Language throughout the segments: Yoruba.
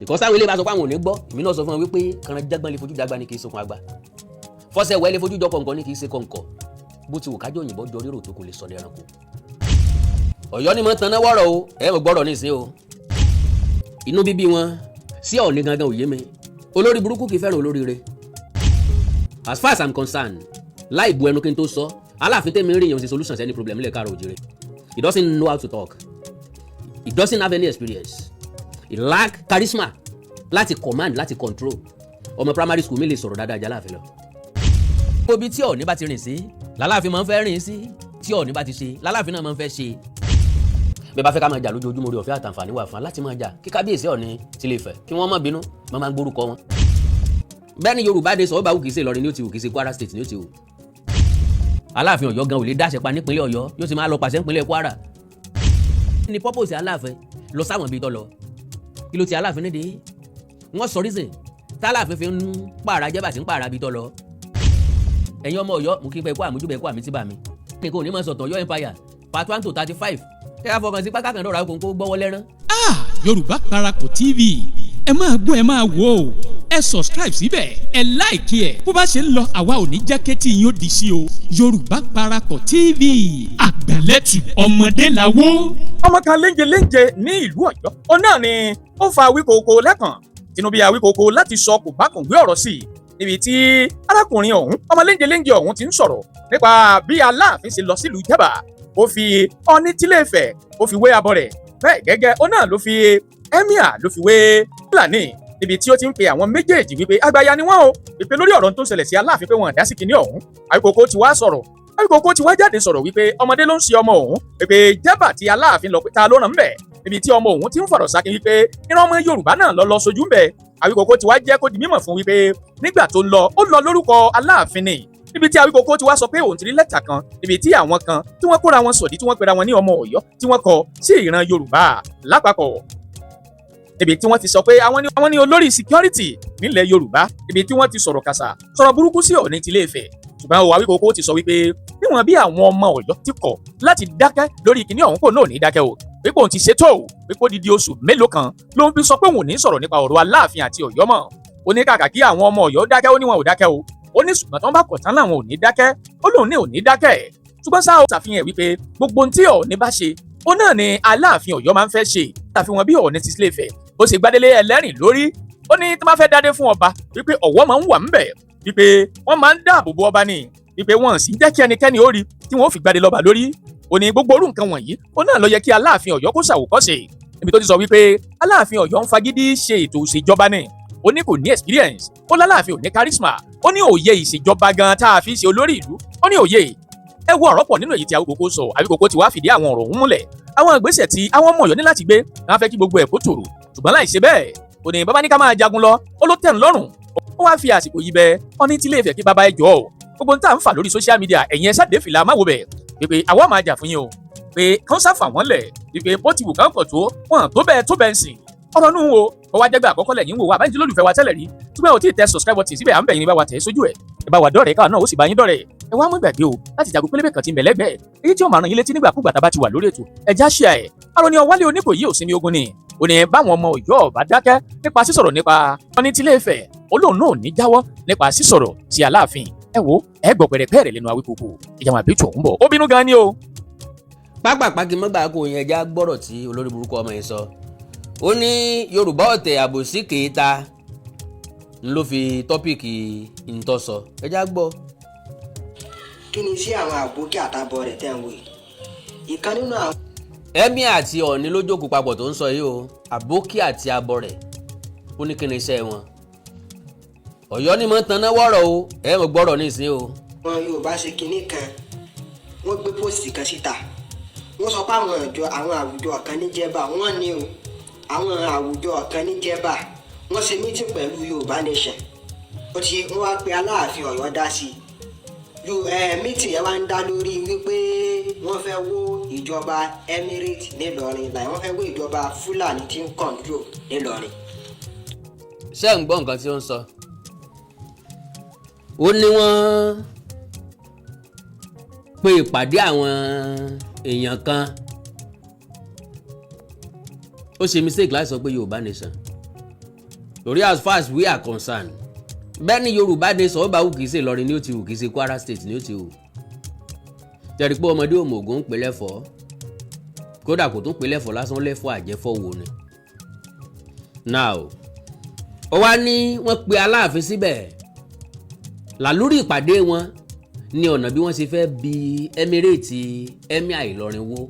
Because táwọn ilé bá sọ pé àwọn ò ní gbọ́, èmi náà sọ fún wọn wípé kànáńjágbọ́n lè fojú jágbá ni, kì í sokun àgbà. Fọ́sẹ̀wẹ́ lè fojú jọ kọ̀ǹkọ̀ ni, kì í ṣe kọ̀ǹkọ̀. Bó ti wù kájọ òyìnbó jọ rírò tó, kò lè sọ ní ẹranko. Ọ̀yọ́ ni mo tan náà wọ̀rọ̀ o. Ẹ mo gbọ́rọ̀ nísìnyí o. Inú bíbí wọn sí Ọ̀ọ̀ni gangan ò yé mi. Olórí burúkú kì í fẹ́ràn olóríire. As far as I'm concerned, láì bu ẹnu kí n tó sọ, Aláàfin tẹ́mi rí yẹn ṣe solution sí any problem ilẹ̀ káàrọ̀ òjìrè. He doesn't know how to talk. He doesn't have any experience. He lack charisma láti command, láti control. Ọmọ primary school mi lè sọ̀rọ̀ dáadáa jẹ́ Aláàfin lọ. Ibi tí Ọ̀ọ̀ni bá ti rìn sí làláàfin máa ń fẹ́ rìn sí. Tí Ọ̀ọ̀ni bá ti ṣe làláàfin náà máa ń fẹ́ ṣe. Bẹ́ẹ̀ bá fẹ́ ká máa jà lójoojúmọ́, orí ọ̀fẹ́ àtàǹfààní wà fún wa láti máa jà kí kábíyèsí Ọ̀ọ̀ni ti lè fẹ́ kí wọ́n má bínú, máa máa gbórúkọ wọn. Bẹ́ẹ̀ ni Yorùbá dé sọ, bá wù kìí ṣe Ìlọrin ní ó ti wù, kìí ṣe Kwara State ní ó ti wù. Aláàfin Ọ̀yọ́ gan ò lè dáṣẹ pa nípínlẹ̀ Ọ̀yọ́, yóò sì máa lọ pàṣẹ nípínlẹ̀ Kwara. Ní purpose Aláàfin lọ sáwọn ibi tó lọ, kí ló ti Aláàfin nídìí? Wọ́n sọ reason tálàfin fi ń pààrà jẹ́ bàtí ń pààrà ibi tó lọ. Ẹ̀yin ọmọ Ọ̀yọ́, mú kí n pẹ́ kó àmójúbẹ̀ kó àmì tí bà mí. Nìkan ò ní máa sọ̀tọ̀ Ọ̀yọ́ Empire part 1 to 35. Ẹ ká fọkàn sí pátákàn dọ̀rọ̀ àwọn kò gbọ́wọ́ lẹ́rán. Ah, Yorùbá Parapọ̀ TV, ẹ máa gbọ́, ẹ máa wò ó. Ẹ subscribe síbẹ̀, ẹ like ẹ̀. Bó bá ṣe ń lọ, àwa ò ní jẹ́ kétí yín ó di sí o. Yorùbá Parapọ̀ TV, àgbàlẹ́tù ọmọdé làwọ́. Ọmọ kan léńjẹ léńjẹ ní ìlú Ọ̀yọ́, ó náà ni ó fa Awíkòkò lẹ́kàn Tinubu. Awíkòkò láti sọ kò bá kùn gbé ọ̀rọ̀ sí i níbi tí arákùnrin ọ̀hún, ọmọ léńjẹ léńjẹ ọ̀hún, ti ń sọ̀rọ̀ nípa bí Aláàfin ṣe lọ sílùú Jẹ́bà. Ó fi Ọọ̀ni tílé Ifẹ̀, ó fi wé abọ́ rẹ̀. Bẹ́ẹ̀ gẹ́gẹ́, ó náà ló fi emir, ló fi wé Fúlàní, níbi tí ó ti ń pe àwọn méjèèjì wípé àgbàyà ni wọ́n o, wípé lórí ọ̀rọ̀ tó ń ṣẹlẹ̀ sí Aláàfin pé wọ́n dá sí kinní ọ̀hún. Awíkòkò ti wá sọ̀rọ̀. Awíkòkò ti wá jáde sọ̀rọ̀ wípé ọmọdé ló ń ṣe ọmọ òun, wípé Jẹ́bà tí Aláàfin lọ pé ta ló ràn ń bẹ̀, níbi tí ọmọ òun ti ń fọ̀rọ̀ sákin wípé ìran ọmọ Yorùbá náà lọ lọ sojú ń bẹ̀. Awíkòkò ti wá jẹ́ kó di mímọ̀ fún wípé nígbà tó ń lọ, ó lọ lórúkọ Aláàfin ni, níbi tí Awíkòkò ti wá sọ pé òun ti rí lẹ́tà kan níbi tí àwọn kan tí wọ́n kóra wọn sòdí, tí wọ́n pera wọn ní ọmọ Ọ̀yọ́, tí wọ́n kọ sí ìran Yorùbá lápapọ̀, níbi tí wọ́n ti sọ pé àwọn ní olórí security nílẹ̀ Yorùbá, níbi tí wọ́n ti sọ̀rọ̀ kàṣà, sọ̀rọ̀ burúkú sí Ọọ̀ni tilé Ifẹ̀. Ṣùgbọ́n o, Awíkòkò ti sọ wípé níwọ̀n bí àwọn ọmọ Ọ̀yọ́ ti kọ̀ láti dákẹ́ lórí kinní ọ̀hún, kò náà ní dákẹ́ o, pé kò ti ṣètò o, pé kó didi oṣù mélòó kan ló ń fi sọ pé òun ò ní sọ̀rọ̀ nípa ọ̀rọ̀ Aláàfin àti Ọ̀yọ́ mọ́. Ó ní kàkà kí àwọn ọmọ Ọ̀yọ́ dákẹ́, ó ní wọn ò dákẹ́ o. Ó ní ṣùgbọ́n tí wọ́n bá kọ̀ tán láwọn ò ní dákẹ́, ó lóun ní ò ní dákẹ́. Ṣùgbọ́n sáà, ó ṣàfihàn wípé gbogbo ohun tí Ọọ̀ni bá ṣe, ó náà ni Aláàfin Ọ̀yọ́ máa ń fẹ́ ṣe. Ṣàfihàn bí Ọọ̀ni ti Ilé Ifẹ̀ ó ṣe gbádélé ẹlẹ́rìn lórí. Ó ní tí wọ́n fẹ́ dádé fún ọba, wípé ọ̀wọ́ máa ń wà ńbẹ̀, wípé wọ́n máa ń dáàbò bo ọba ni, wípé wọ́n sì ń jẹ́ kí ẹnikẹ́ni ó rí tí wọ́n ó fi gbádé lọ́ba lórí. Ó ní gbogbo orú nǹkan wọ̀nyí, ó náà ló yẹ kí Aláàfin Ọ̀yọ́ kó ṣàwòkọ́ṣe, níbi tó ti sọ wípé Aláàfin Ọ̀yọ́ ń fagídí ṣe ètò ìṣèjọba ni. Ó ní kò ní experience, ó lálàáfin ò ní charisma, ó ní òye ìṣèjọba gan tá a fi ṣe olórí ìlú, ó ní òye. Ẹ wo, ọ̀rọ̀ pọ̀ nínú èyí tí Awíkòkò sọ. Awíkòkò ti wá fìdí àwọn ọ̀rọ̀ ọ̀hún múlẹ̀, àwọn ìgbésẹ̀ tí àwọn ọmọ Ọ̀yọ́ ní láti gbé wọn fẹ́ kí gbogbo ẹ̀ kó tòrò. Ṣùgbọ́n láì ṣe bẹ́ẹ̀, ó ní bàbá ní ká máa jagun lọ, ó ló tẹ̀ ń lọ́rùn. Ó wá fi àsìkò yìí bẹ Ọọ̀ni tí Ilé Ifẹ̀ kí bàbá ẹ jọ̀ọ́, gbogbo ń tà ń fà lórí social media, ẹ̀yin ẹ sáde fìlà má wo bẹ̀, pé àwa máa jà fún yín o, pé kán sáfà wọ́n lẹ̀, wípé bó ti wù kán pọ̀ tó, wọn tó bẹ́ẹ̀ tó bẹ́ẹ̀ ń sìn ọ̀rọ̀ nù o. Ó wá jẹ́gbẹ́ àkọ́kọ́ lẹ́yìn wò wá àbáyé lólùfẹ́ wa tẹ́lẹ̀ rí, ṣùgbọ́n ò tí ì tẹ subscribe button síbẹ̀, à ń bẹ̀ yín, bá wa tẹ̀ sójú ẹ̀, ẹ bá wa dọ́rẹ̀ẹ́, káwa náà ó sì bá yín dọ́rẹ̀ẹ́. Ẹ wá mú ìgbàgbé o láti jagun pélébé kan tí ń bẹ lẹ́gbẹ̀ẹ́, èyí tí ó máa ràn yín létí nígbàkúgbà tá a bá ti wà lórí ètò. Ẹ já ṣíà ẹ̀. Aroni Ọ̀wálé Oníkòyí ò sinmi ogun ni. Ó ní báwọn ọmọ Ọ̀yọ́ bá dákẹ́ nípa sísọ̀rọ̀ nípa Ọọ̀ni tilé Ifẹ̀, ó lóun náà ní jáwọ́ nípa sísọ̀rọ̀ sí Aláàfin. Ẹ wo, ẹ gbọ́ pẹ̀rẹ̀pẹ̀rẹ̀ lẹ́nu Awíkòkò. Ìjàmbá àbí tó ń bọ̀, ó bínú gan ni o. Pápápá kí n mọ́gbà kó yẹn já gbọ́rọ̀ tí olórí burúkú ọmọ yẹn sọ. Ó ní Yorùbá ọ̀tẹ̀, àbòsí kèéta ń ló fi topic ntọ́ sọ. Ẹ já gbọ́. Kí ni sí àwọn àbókí àtàbọ̀ rẹ̀ tẹ̀ ń wò yìí? Ìkan nínú àwọn Emir àti Ọ̀ọ̀ni ló jókòó papọ̀ tó ń sọ yìí o. Àbókí àti abọ́ rẹ̀, ó ní kí ni iṣẹ́ wọn? Ọ̀yọ́ ni mo ń taná wọ̀rọ̀ o. Ẹ mọ̀ gbọ́rọ̀ nísìnyí o. Wọn Yorùbá ṣe kinní kan, wọ́n gbé post kan síta. Wọ́n sọ pé àwọn ìjọ, àwọn àwùjọ kan ní Jẹ́bà, wọ́n ní o, àwọn àwùjọ kan ní Jẹ́bà, wọ́n ṣe meeting pẹ̀lú Yorùbá Nation. Ó ti wọ́n wá pe Aláàfin Ọ̀yọ́ dá sí i. Meeting yẹn wá ń dá lórí wípé wọ́n fẹ́ wó ìjọba Emirate nílọrin, láì wọ́n fẹ́ wó ìjọba Fúlàní tí ń control nílọrin. Ṣé ń gbọ́ nǹkan tí ó ń sọ? Ó ní wọ́n pe ìpàdé àwọn èèyàn kan. Ó ṣe mistake láti sọ pé Yorùbá Nation. Torí as far as we are concerned, bẹ́ẹ̀ ni Yorùbá nation ọba wù, kìí ṣe Ìlọrin ni ó ti wù, kìí ṣe Kwara State ni ó ti wù. Tẹ̀rí pé ọmọdé òmògùn ń pè lẹ́fọ̀ọ́, kódà kò tún pè lẹ́fọ̀ọ́ lásán, lẹ́fọ̀ọ́ àjẹfọ́ wo ni. Now, ó wá ní wọ́n pe Aláàfin síbẹ̀ làlórí ìpàdé wọn ní ọ̀nà bí wọ́n ṣe fẹ́ bi Emirate Emir Ìlọrin wó.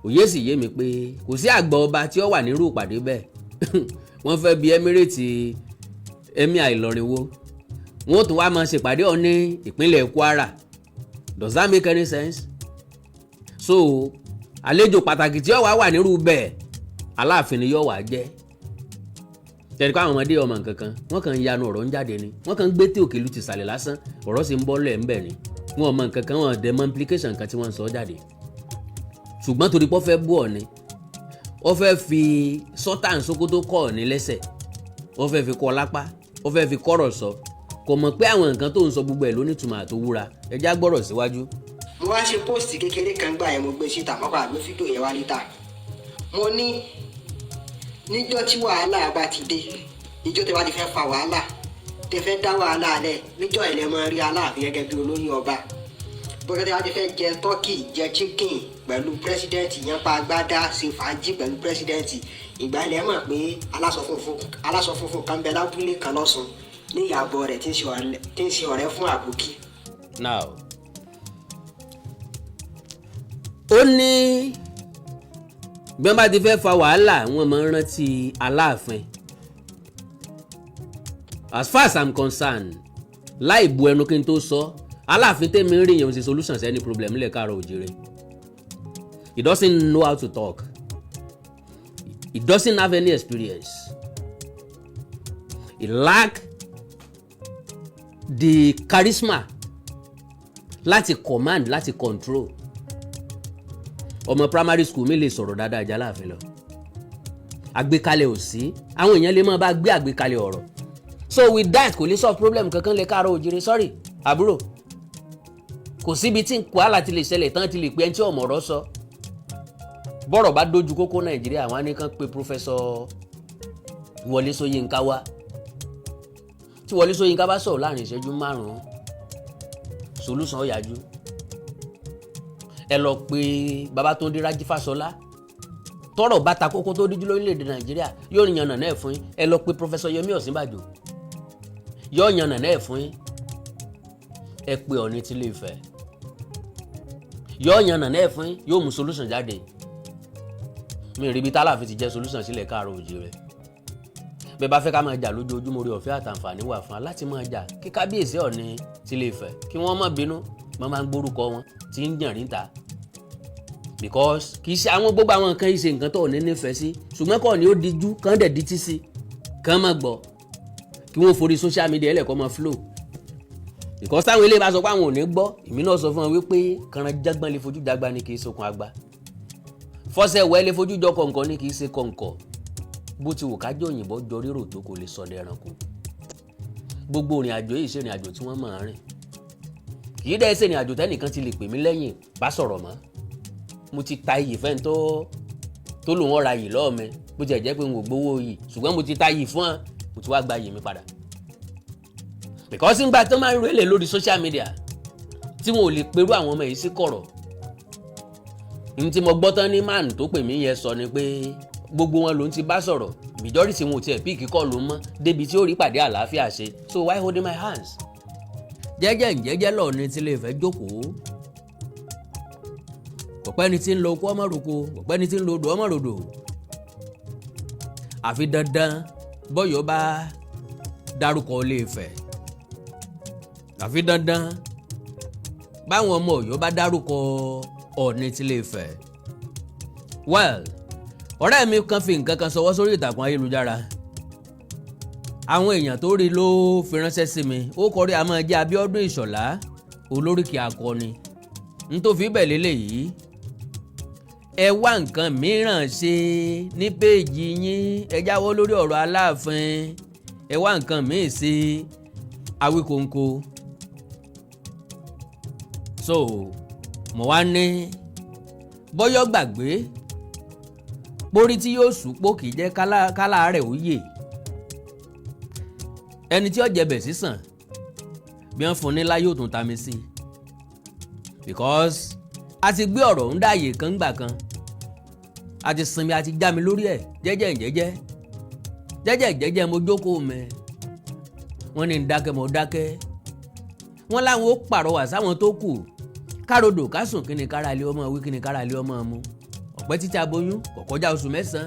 Òye sì yé mi pé kò sí àgbà ọba tí ó wà nírú ìpàdé bẹ́ẹ̀. Wọ́n fẹ́ bi Emirate Emir Ìlọrin wó, wọ́n tún wá máa ṣèpàdé ọ̀ ní ìpínlẹ̀ Kwara. Does that make any sense? So àlejò pàtàkì tí ó wà wà nírú bẹ́ẹ̀, Aláàfin ni yóò wà jẹ́. Tẹ̀lé kó àwọn ọmọdé ọmọ nǹkan kan, wọ́n kàn ń yanu, ọ̀rọ̀ ń jáde ni. Wọ́n kàn ń gbé tí òkèlú ti sàlẹ̀ lásán, ọ̀rọ̀ sì ń bọ́ lẹ̀ ń bẹ̀ ni. Wọ́n mọ nǹkan kan, wọ́n dẹ̀ mọ implication kan tí wọ́n ń sọ jáde. Ṣùgbọ́n torí pé ó fẹ́ bú Ọ̀ọ̀ni, ó fẹ́ fi Sultan Sokoto kọ́ Ọ̀ọ̀ni lẹ́sẹ̀, ó fẹ́ fi kọ́ lápá, ó fẹ́ fi kọ́rọ̀ sọ, kò mọ̀ pé àwọn nǹkan tó ń sọ gbogbo ẹ̀ ló nítumọ̀ àtòwúra. Ẹ já gbọ́rọ̀ síwájú. Mo wá ṣe post kékeré kan gbà yẹn, mo gbé síta, mo kọ́ àgbé fídíò yẹn wá níta. Mo ní níjọ́ tí wàhálà bá ti dé, níjọ́ tí wàá ti fẹ́ fa wàhálà, tẹ fẹ́ dá wàhálà lẹ̀, níjọ́ ilẹ̀ máa rí Aláàfin gẹ́gẹ́ bí olóyè ọba. Bóyá tí wàá ti fẹ́ jẹ turkey, jẹ chicken pẹ̀lú president yẹn, pa agbádá, ṣe fàájì pẹ̀lú president, ìgbà ilẹ̀ mọ̀ pé aláṣọ funfun kan bẹ lábúlé kan lọ́sùn ní ìyàbọ̀ rẹ̀ tí ń ṣe ọ̀rẹ́ fún àbókí. Now, ó ní bí wọ́n bá ti fẹ́ fa wàhálà, wọ́n máa ń rántí Aláàfin. As far as I'm concerned, láì bu ẹnu kí n tó sọ, Aláàfin tèmi ń rí yẹn ò sí solution sí any problem nílẹ̀ káàárọ̀ òjìrè. He doesn't know how to talk. He doesn't have any experience. He lack the charisma láti command, láti control. Ọmọ primary school mi lè sọ̀rọ̀ dáadáa jẹ́ Aláàfin lọ. Àgbékalẹ̀ ò sí, àwọn èèyàn lè máa bá gbé àgbékalẹ̀ ọ̀rọ̀. So with that, kò lè solve problem kankan lè káàárọ̀ òjìrè. Sorry, àbúrò, kò síbi tí wàhálà ti lè ṣẹlẹ̀ tán ti lè pe ẹni tí ọmọ ọ̀rọ̀ sọ. Bọ́rọ̀ bá dojú kókó Nàìjíríà, wọn á ní kán pe Professor Wọlé Ṣóyínká wá. Tí Wọlé Ṣóyínká bá sọ̀rọ̀ láàrin ìṣẹ́jú 5, solution ó yájú. Ẹ lọ pé Babátúndé Rájí Fáṣọlá, tọ́rọ̀ bá ta kókó tó díjú lórílẹ̀‐èdè Nàìjíríà, yóò yànnà náà fún yín. Ẹ lọ pé Professor Yẹmí Ọ̀sínbàjò, yóò yànnà náà fún yín. Ẹ pé Ọọ̀ni tí Ilé Ifẹ̀, yóò yànnà náà fún yín, yóò mú solution jáde. Mi rí ibi tálàfin ti jẹ́ solution sílẹ̀ káàárọ̀ òjìrè. Bẹ́ẹ̀ bá fẹ́ ká máa jà lójoojúmọ́, orí ọ̀fẹ́ àtàǹfààní wà fún wa láti máa jà. Kí kábíyèsí Ọọ̀ni tí Ilé Ifẹ̀, kí wọ́n má bínú, wọ́n máa ń gbórúkọ wọn tí ń jàn níta, because kì í ṣe àwọn gbogbo àwọn nǹkan yìí ṣe nǹkan tó ní nífẹ̀ẹ́ sí, ṣùgbọ́n kọ́ ni ó dijú kàn dẹ̀ di tí sí kàn má gbọ́, kí wọ́n forí social media ẹlẹ́kọ́ máa flow, because táwọn eléyìí bá sọ pé àwọn ò ní gbọ́, èmi náà sọ fún wọn wípé kànràn jágbọ́n lè fojú jágbá ni, kì í sokùn àgbà. Fọ́sẹ̀ wẹ́ lè fojú jọ kọ̀ǹkọ̀ ni, kì í ṣe kọ̀ǹkọ̀. Bó ti wù kájọ òyìnbó jọ rírò tó, kò lè sọ ẹranko. Gbogbo ìrìn àjò yìí ṣe ìrìn àjò tí wọ́n máa rìn, kì í dẹ́ ṣe ìrìn àjò tẹ́nìkan ti lè pè mí lẹ́yìn bá sọ̀rọ̀ mọ́. Mo ti ta iyì fẹ́ni tó lòun ọ̀ra yìí lọ́ọ̀ mi, bó tiẹ̀ jẹ́ pé n ò gbowó yìí, ṣùgbọ́n mo ti ta iyì fún ọ, mo ti wá gba iyì mi padà, because ńgbà tó máa ń rélẹ̀ lórí social media tí wọn ò lè perú àwọn ọmọ yìí sí kọ̀rọ̀. Ní tí mo gbọ́ tán ní man tó pè mí yẹn sọ ni pé gbogbo wọn ló ń ti bá sọ̀rọ̀, majority wọn ò tiẹ̀ pick call ló mọ́ débi tí ó rí pàdé àlàáfíà ṣe. So why holding my hands? Jẹ́jẹ́ ǹjẹ́jẹ́ lọ ní tí lè fẹ́ jókòó. Ọ̀pẹ́ni tí ń lo okó ọmọ roko, ọ̀pẹ́ni tí ń lo odò ọmọ rodò. Àfi dandan bọ́yọ̀ bá dárúkọ Ilé Ifẹ̀, àfi dandan báwọn ọmọ Ọ̀yọ́ bá dárúkọ Ọọ̀ni tí Ilé Ifẹ̀. Well, ọ̀rẹ́ mi kan fi nǹkan kan ṣọwọ́ sórí ìtàkùn ayélujára. Àwọn èèyàn tó rí ló fi ránṣẹ́ sí mi. Ó kọrí àmọ́ jẹ́ Abíọ́dún Ìṣọ̀lá, olóríkì akọni n tó fi bẹ̀ lélẹ́yìí. Ẹ wá nǹkan mìíràn ṣe ní péèjì yín, ẹ jáwọ́ lórí ọ̀rọ̀ Aláàfin, ẹ wá nǹkan míì ṣe. Awíkóńkó. So mo wá ní bọ́yọ́ gbàgbé pórí tí yóò sùpò, kì í jẹ́ kálá rẹ̀ ó yè. Ẹni tí ó jẹbẹ̀ sísàn bí wọ́n fún ní láyé òtún ta mi sí, because a ti gbé ọ̀rọ̀ ń dààyè kan gbà kan, a ti sinmi, a ti já mi lórí ẹ̀ jẹ́jẹ́ jẹ́jẹ́ jẹ́jẹ́ jẹ́jẹ́. Mo jókòó mẹ́, wọ́n ní ń dákẹ́, mo dákẹ́. Wọ́n láwọn ó pàrọwà sáwọn tó kù, károdò kásùn, kí ni kára lé ọmọ wí, kí ni kára lé ọmọ mu. Ọ̀pẹ́ títí aboyún kò kọjá oṣù 9.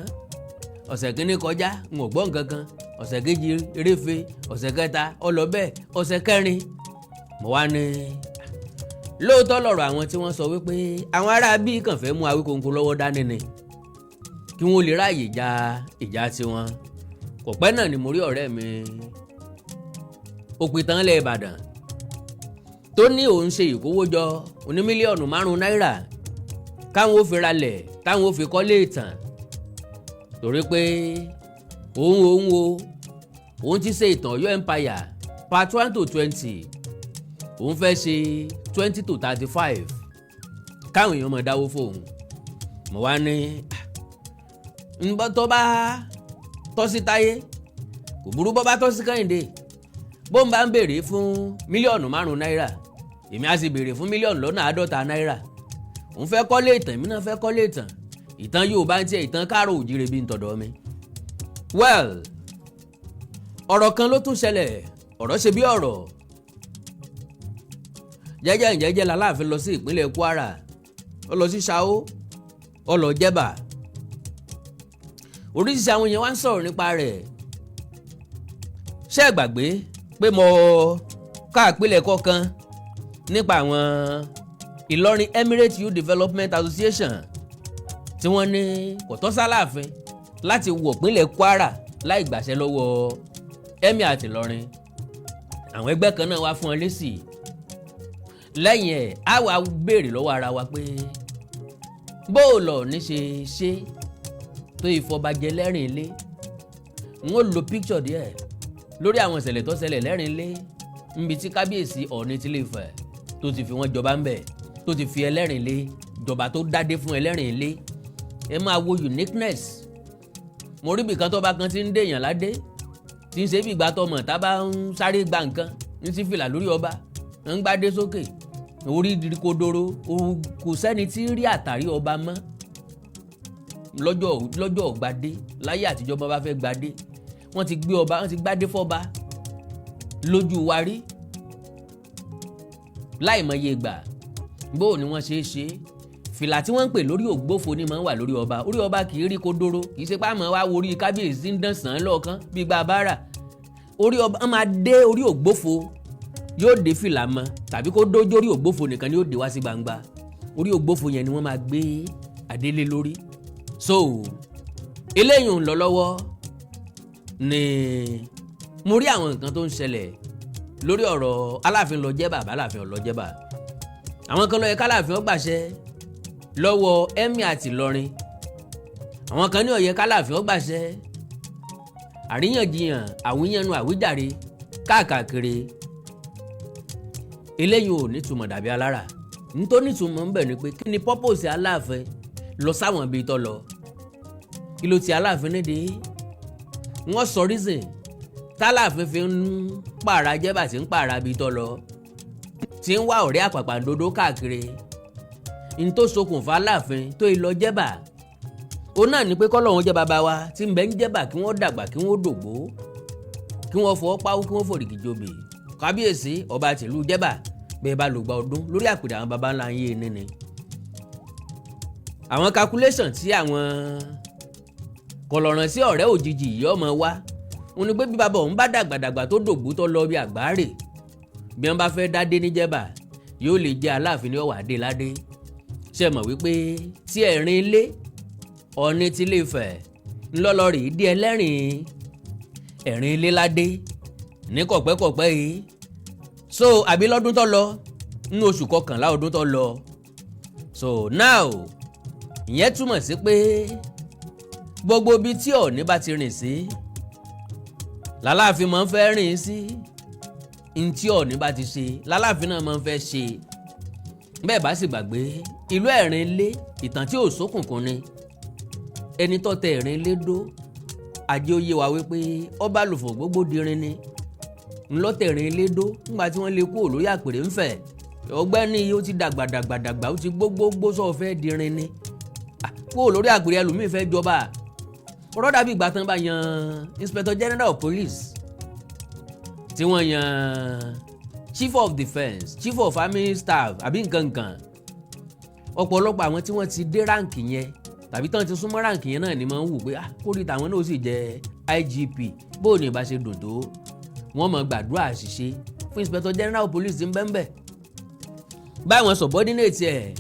Ọ̀sẹ̀ kínní kọjá, n ò gbọ́ nǹkan kan. Ọ̀sẹ̀ kejì eréfe, ọ̀sẹ̀ kẹta ọlọ́bẹ̀, ọ̀sẹ̀ kẹrin mo wá ní lóòótọ́ lọ̀rọ̀ àwọn tí wọ́n sọ wípé àwọn ará bíi kàn fẹ́ mú Awíkonko lọ́wọ́ dání ni kí wọ́n lè ráàyè ja ìjà tiwọn. Kò pẹ́ náà ni mo rí ọ̀rẹ́ mi òpìtàn ilẹ̀ Ìbàdàn tó ní òun ṣe ìkówójọ oní mílíọ̀nù 5 náírà káwọn ó fi ralẹ̀, káwọn ó fi kọ́lé ìtàn, torí pé òun òun o òun ti ṣe ìtàn Ọ̀yọ́ Empire part 1 to 20, òun fẹ́ ṣe 20 to 35, káwọn èèyàn máa dáwó fóun. Mo wá ní nbọ tó bá tọ́ sí Táyé kò burú, bọ́ bá tọ́ sí Kẹ́hìndé, bó ń bá ń béèrè fún mílíọ̀nù 5 náírà, èmi á sì béèrè fún mílíọ̀nù lọ́nà 50 náírà. Òun fẹ́ kọ́lé ìtàn, èmi náà fẹ́ kọ́lé ìtàn. Ìtàn yóò bá ń tiẹ̀ ìtàn káàró òjìrè bí ń tọ̀dọ̀ mi. Well, ọ̀rọ̀ kan ló tún ṣẹlẹ̀, ọ̀rọ̀ ṣe bí ọ̀rọ̀. Jẹ́jẹ́ jẹ́jẹ́ l'Aláàfin lọ sí ìpínlẹ̀ Kwara, ó lọ sí Ṣàó, ó lọ Jẹ́bà. Oríṣiríṣi àwọn èèyàn wá ń sọ̀rọ̀ nípa rẹ̀. Ṣé ẹ gbàgbé pé mo ká àpilẹ̀kọ kan nípa àwọn Ìlọrin Emirate Youth Development Association tí wọ́n ní kò tọ́ sáláàfin láti wọ̀ pínlẹ̀ Kwara láì gbàṣẹ lọ́wọ́ Emir àti Ìlọrin? Àwọn ẹgbẹ́ kan náà wá fún ọ lésì lẹ́yìn ẹ̀. Á wàá béèrè lọ́wọ́ ara wa pé bó o lọ ní ṣe ṣe tó ìfọbajẹ lẹ́rìn ilé. N ó lo picture díẹ̀ lórí àwọn ìṣẹ̀lẹ̀ tó ṣẹlẹ̀ lẹ́rìn ilé, níbi tí kábíyèsí Ọọ̀ni tí Ilé Ifẹ̀ tó ti fi wọ́n jọba ńbẹ̀, tó ti fi ẹlẹ́rìn ilé jọba, tó dádé fún ẹlẹ́rìn ilé. Ẹ máa wo uniqueness. Mo rí ibìkan tó bá kan ti ń dèèyàn ládé, tí ń ṣe bí ìgbà tó mọ̀ tá bá ń sáré gba nǹkan, ń sí fìlà lórí ọba, ń gbádé sókè, orí kodoro, kò sẹ́ni tí ń rí àtàrí ọba mọ́ lọ́jọ́ lọ́jọ́ gbadé. Láyé àtijọ́, bá fẹ́ gbadé, wọ́n ti gbé ọba, wọ́n ti gbádé fọ́ba lójú wa rí láìmọye ìgbà. Bó ni wọ́n ṣe é ṣe fìlà tí wọ́n ń pè lórí ògbófo ni máa ń wà lórí ọba. Orí ọba kì í rí kodoro, kì í ṣe pé àmọ́ wá wo orí kábíyèsí ń dán sàn án lọ́ọ̀kan bí gba bára. Orí ọba wọ́n máa dé orí ògbófo, yóò dé fìlà mọ́, tàbí kó dójú orí ògbófo nìkan ni yóò dé wá sí gbangba. Orí ògbófo yẹn ni wọ́n máa gbé adélé lórí. So eléyìí ń lọ lọ́wọ́ ni mo rí àwọn nǹkan tó ń ṣẹlẹ̀ lórí ọ̀rọ̀ Aláàfin lọ jẹ́ bàbá, Aláàfin lọ jẹ́ bàbá. Àwọn kan ló yẹ k'Aláàfin ó gbàṣẹ lọ́wọ́ Emir àti Ìlọrin, àwọn kan ní ó yẹ k'Aláàfin ó gbàṣẹ. Àríyànjiyàn, àwíyànnu, àwíjàre káàkiri, eléyìí ò nítumọ̀ dàbí alára. Nítorí nítumọ̀ ń bẹ̀ ni pé kí ni purpose Aláàfin lọ sáwọn ibi tó lọ? Kí ló ti Aláàfin nídìí? Wọ́n sọ reason tálàfin fi ń pààrà jẹ́bà tí ń pààrà ibi tó lọ, tí ń wá ọ̀rẹ́ àpàpàǹdodo káàkiri. N tó ṣokùnfà Aláàfin tó ìlọ jẹ́bà, òun náà ni pé kọ́lọ́hún jẹ́ bàbá wa tí ń bẹ ń jẹ́bà, kí wọ́n dàgbà, kí wọ́n dògbó, kí wọ́n fọwọ́ páwó, kí wọ́n fòrìgì jobì. Kábíyèsí ọba tìlú jẹ́bà, bẹ́ẹ̀ bá lògbà ọdún lórí àpèrè àwọn baba ńlá yé níní. Àwọn calculation tí àwọn kọlọ̀ràn sí ọ̀rẹ́ òjijì yìí ọmọ wa òun ni pé bí bàbá òun bá dàgbàdàgbà tó dògbó tó lọ bí àgbáre, bí wọ́n bá fẹ́ dádé níjẹ́bà, yóò lè jẹ́ Aláàfin ní ọ̀wà dé ládé. Ṣe mọ̀ wípé tí ẹ̀rín ilé Ọ̀ọ̀ni tí Ilé Ifẹ̀ ńlọ́lọ́rì dé ẹlẹ́rìn ẹ̀rín ilé ládé ní kọ̀pẹ́kọ̀pẹ́ yìí, so àbí lọ́dún tó lọ, nínú oṣù kọkànlá ọdún tó lọ. So now, ìyẹn túmọ̀ sí pé gbogbo ibi tí Ọ̀ọ̀ni bá ti rìn sí làláàfin máa ń fẹ́ rìn sí. Ntí Ọ̀ọ̀ni bá ti ṣe làláàfin náà máa ń fẹ́ ṣe bẹ́ẹ̀. Bá sì gbàgbé ìlú ẹ̀rín ilé, ìtàn tí ò sókùnkùn ni. Ẹni tó tẹ ẹ̀rín ilé dó, ajé ó yé wa wípé ọba lùfọ̀ gbogbo dirin ni. Ńlọtẹ̀rín lédó nígbà tí wọ́n lè kúrò lórí àpèrè ńfẹ̀. Ọgbẹ́ni yìí, ó ti dàgbà dàgbà dàgbà, ó ti gbógbógbó, sọ fẹ́ dirin ni kúrò lórí àpèrè, ẹlòmíì fẹ́ jọba. Ọ̀rọ̀ dàbí ìgbà tán bá yan Inspector General of Police, tí wọ́n yan Chief of Defence, Chief of Army Staff àbí nǹkan nǹkan. Ọ̀pọ̀lọpọ̀ àwọn tí wọ́n ti dé rank yẹn tàbí tán ti súnmọ́ rank yẹn náà ni máa ń wù pé, ah, kórìí tàwọn náà sì jẹ́ IGP, bóò ní ìbá ṣe dùn tó. Wọ́n mọ̀ gbàdúrà àṣìṣe fún Inspector General of Police ń bẹ́ńbẹ́ báwọn subordinate ẹ̀,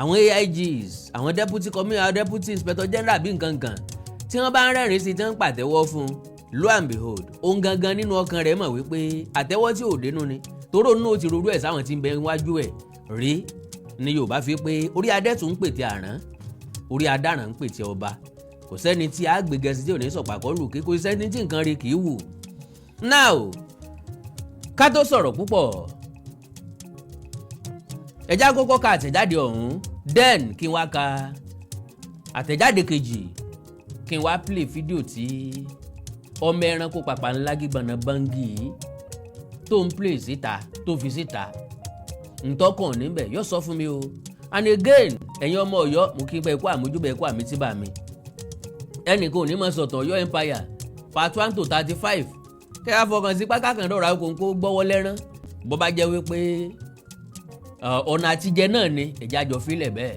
àwọn AIGs, àwọn deputy commissioner, deputy inspector general bí nǹkan kan, tí wọ́n bá ń rẹ́rìn sí, tí wọ́n ń pàtẹ́wọ́ fún un, lo and behold, òun gangan nínú ọkàn rẹ̀ mọ̀ wípé àtẹ́wọ́ tí ò dénú ni, toró nínú ó ti rorú ẹ̀ sáwọn tí ń bẹ níwájú ẹ̀ rí. Ni Yorùbá fi pé orí adẹ́tù ń pètè àrán, orí adáràn ń pètè ọba. Kò sẹ́ni tí a gbé gẹ̀ẹ́sì tí ò ní sọ̀pàkọ́ lù kí, kò sẹ́ni tí nǹkan rí kì í wù. Now, ká tó sọ̀rọ̀ púpọ̀, ẹjá kọ́kọ́ ka àtẹ̀jáde ọ̀hún, then kí n wá ka àtẹ̀jáde kejì, kí n wá play fídíò tí ọmọ ẹranko pàpà ńlá gbígbọ̀nà báńgì yìí tó ń play síta, tó fi síta. Ntọ́kàn níbẹ̀ yóò sọ fún mi o. And again, ẹ̀yin ọmọ Ọ̀yọ́, mo kí n pẹ́ ikú àmójúbẹ̀, ikú àmì tíbà mi. Ẹnìkan ò ní mọ̀ sọ̀tàn Ọ̀yọ́ Empire part 1 to 35, kẹ́ ẹ fọkàn sí pákákàndọ̀rọ̀ àkókò gbọ́wọ́ lẹ́rán. Bó bá jẹ́ wípé ọ̀nà àtijẹ náà ni ẹ̀jẹ̀ àjọ fílẹ̀ bẹ́ẹ̀.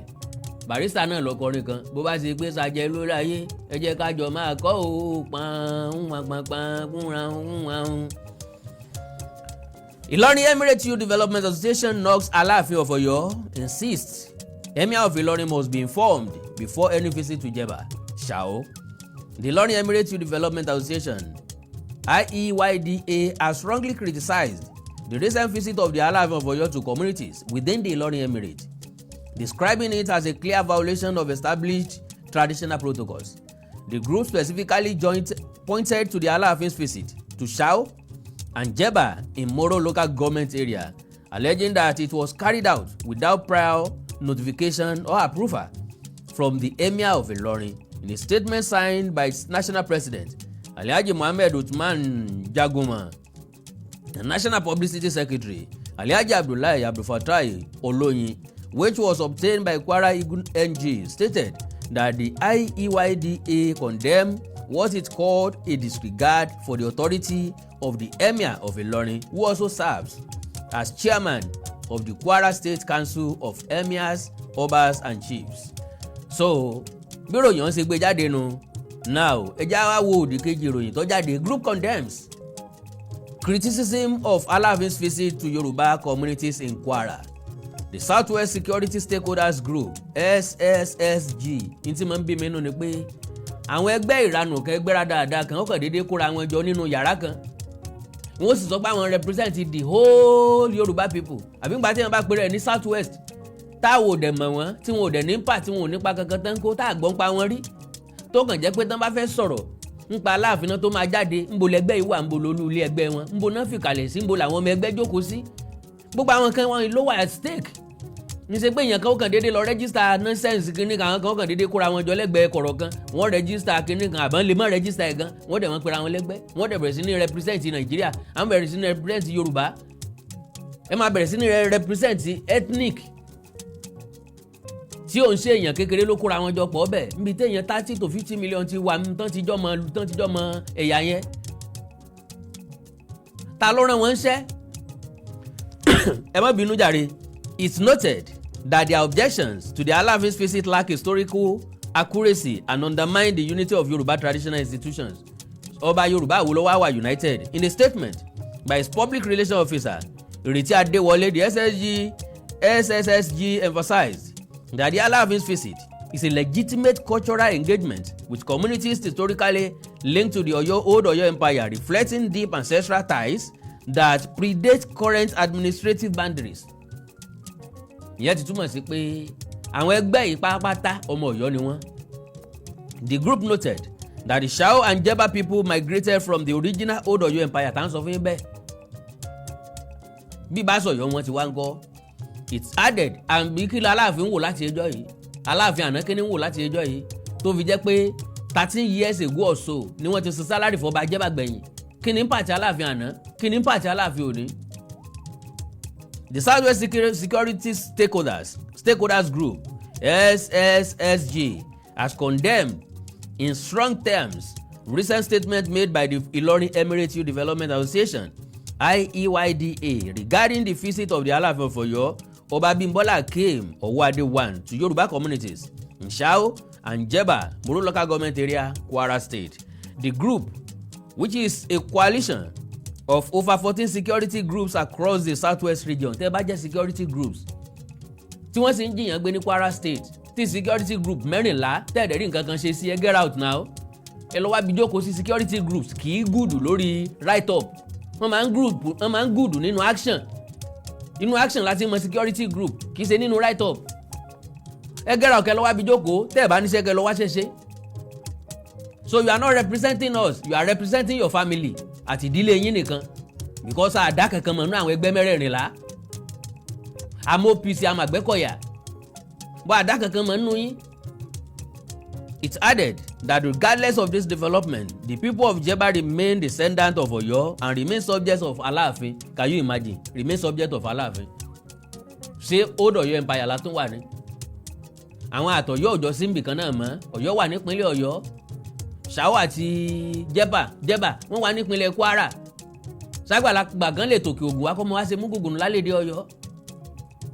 Barrister náà lọ kọrin kan, bó bá ṣe pé ṣàjẹ lórí ayé, ẹ jẹ́ ká jọ máa kọ́ ò pọ́n pọ́n pọ́n pọ́n. Ìlọrin Emirate Youth Development Association knocks Aláàfin of Ọ̀yọ́, insists Emir of Ilorin must be informed before any visit to Jebba, Shao. The Ilorin Emirate Youth Development Association, IEYDA, has strongly criticized the recent visit of the Alaafin of Oyo to communities within the Ilorin Emirate, describing it as a clear violation of established traditional protocols. The group specifically pointed to the Alaafin's visit to Shao and Jebba in Moro Local Government Area, alleging that it was carried out without prior notification or approval from the Emir of Ilorin. In a statement signed by its national president, Alhaji Muhammed Uthman Jaguma, the National Publicity Secretary, Alhaji Abdullahi Abdulfatai Oloyin, which was obtained by Kwara Eagle NG, stated that the IEYDA condemned what it called a disregard for the authority of the Emir of Ilorin, who also serves as chairman of the Kwara State Council of Emirs, Obas and Chiefs. So bí ìròyìn ọ̀hún ṣe gbé jáde nu. Now, ẹ já wá wo òdì kejì ìròyìn tó jáde. Group condemns criticism of Alaafin's visit to Yoruba communities in Kwara. The Southwest Security Stakeholders Group, SSSG, ní tí mo ń bí mi nínú ni pé àwọn ẹgbẹ́ ìranù kan, ẹgbẹ́ rádaràda kan, ó kàn déédéé kóra wọn jọ nínú yàrá kan, wọ́n sì sọ pé àwọn represent the whole Yorùbá people. Àbí nígbà tí wọ́n bá pèrè ní Southwest, táwọn ò dẹ̀ mọ̀ wọ́n, tí wọn ò dẹ̀ ní pa, tí wọn ò nípa kankan tán kó tá àgbọ̀n pa wọn rí, tó kàn jẹ́ pé tán bá fẹ́ sọ̀rọ̀ nípa Aláàfin náà tó máa jáde, ńbo lẹgbẹ́ yìí wà, ńbo lolú ilé ẹgbẹ́ wọn, ńbo náà fìkàlẹ̀ sí, ńbo làwọn ọmọ ẹgbẹ́ jókòó sí? Gbogbo àwọn kan wọn ló wà at stake. Ní ṣe pé èèyàn kan ó kàn déédéé lọ register nonsense kínní kan, àwọn kan ó kàn déédéé kóra wọn jọ lẹ́gbẹ̀ẹ́ kọ̀rọ̀ kan, wọ́n register kínní kan, àbọ̀n lè má register ẹ̀ gan, wọ́n dẹ̀ wọ́n pera wọn lẹ́gbẹ́, wọ́n dẹ̀ bẹ̀rẹ̀ sí ní represent Nàìjíríà, àwọn bẹ̀rẹ̀ sí ní represent Yorùbá, ẹ máa bẹ̀rẹ̀ sí ní represent ethnic tí ò ń ṣe èèyàn kékeré ló kóra wọn jọ pọ̀ bẹ́ẹ̀, níbi tí èèyàn 30 to 50 million ti wà, tán ti jọ́ mọ ẹ̀yà yẹn. Ta ló rán wọn ṣẹ́? Ẹ má bínú jàre. It's noted that their objections to the Alaafin's visit lack historical accuracy and undermine the unity of Yoruba traditional institutions. Ọba Yorùbá wo ló wá wà united? In a statement by its public relations officer, Ìrètí Adéwọlé, the SSG SSSG emphasized that the Alaafin's visit is a legitimate cultural engagement with communities historically linked to the Oyo, old Oyo Empire, reflecting deep ancestral ties that predate current administrative boundaries. Ìyẹn ti túmọ̀ sí pé àwọn ẹgbẹ́ yìí pátápátá, ọmọ Ọ̀yọ́ ni wọ́n. The group noted that the Shao and Jebba people migrated from the original old Oyo Empire. Tá à ń sọ fún yín bẹ́ẹ̀, bí bá sọ̀yọ́ wọn ti wá ń kọ́. It's added, and bí kí ló Aláàfin ń wò láti ẹjọ́ yìí, Aláàfin àná kí ni ń wò láti ẹjọ́ yìí, tó fi jẹ́ pé 13 years ago or so ni wọ́n ti san salary fọba Jẹ́bà gbẹ̀yìn. Kí ni pàtí Aláàfin àná? Kí ni pàtí Aláàfin òní? The Southwest Security Stakeholders Group, SSSG, has condemned in strong terms recent statement made by the Ilorin Emirate Youth Development Association, IEYDA, regarding the visit of the Alaafin of Oyo, Ọba Abimbola Akeem Owoade I, to Yoruba communities in Shao and Jebba, Moro Local Government Area, Kwara State. The group, which is a coalition of over 14 security groups across the Southwest region, tẹ́ bá jẹ́ security groups tí wọ́n sì ń jí èèyàn gbé ní Kwara State, tí security group 14 tẹ̀dẹ̀ rí nǹkan kan ṣe sí, ẹ get out now, ẹ lọ wá bí jókòó sí. Security groups kì í good lórí write up, wọ́n máa ń group, wọ́n máa ń good nínú action. Inú action láti mọ security group, kì í ṣe nínú write up. Ẹ get out, kẹ lọ wá bí jókòó. Tẹ́ ẹ bá níṣẹ́, kẹ lọ wá ṣẹṣẹ. So you are not representing us, you are representing your family àti ìdílé yín nìkan, because àdá kankan mọ̀ nínú àwọn ẹgbẹ́ 14. Àmọ́ OPC, àmọ́ Àgbẹ̀kọ̀yà bọ́, àdá kankan mọ̀ nínú yín. It added that regardless of this development, the people of Jebba remain descendants of Oyo and remain subjects of Aláàfin. Can you imagine? Remain subject of Aláàfin. Ṣé Old Ọ̀yọ́ Empire la tún wà ní? Àwọn àtọ̀yọ́ òjò síbì kan náà mọ́. Ọ̀yọ́ wà nípínlẹ̀ Ọ̀yọ́. Ṣáwó àti Jẹ́bà wọ́n wà nípínlẹ̀ Kwara. Ságbàlagbà gan lè tòkè Ògùn wá kọ́ mọ́ wá ṣe mú gùngùn lálédè Ọ̀yọ́.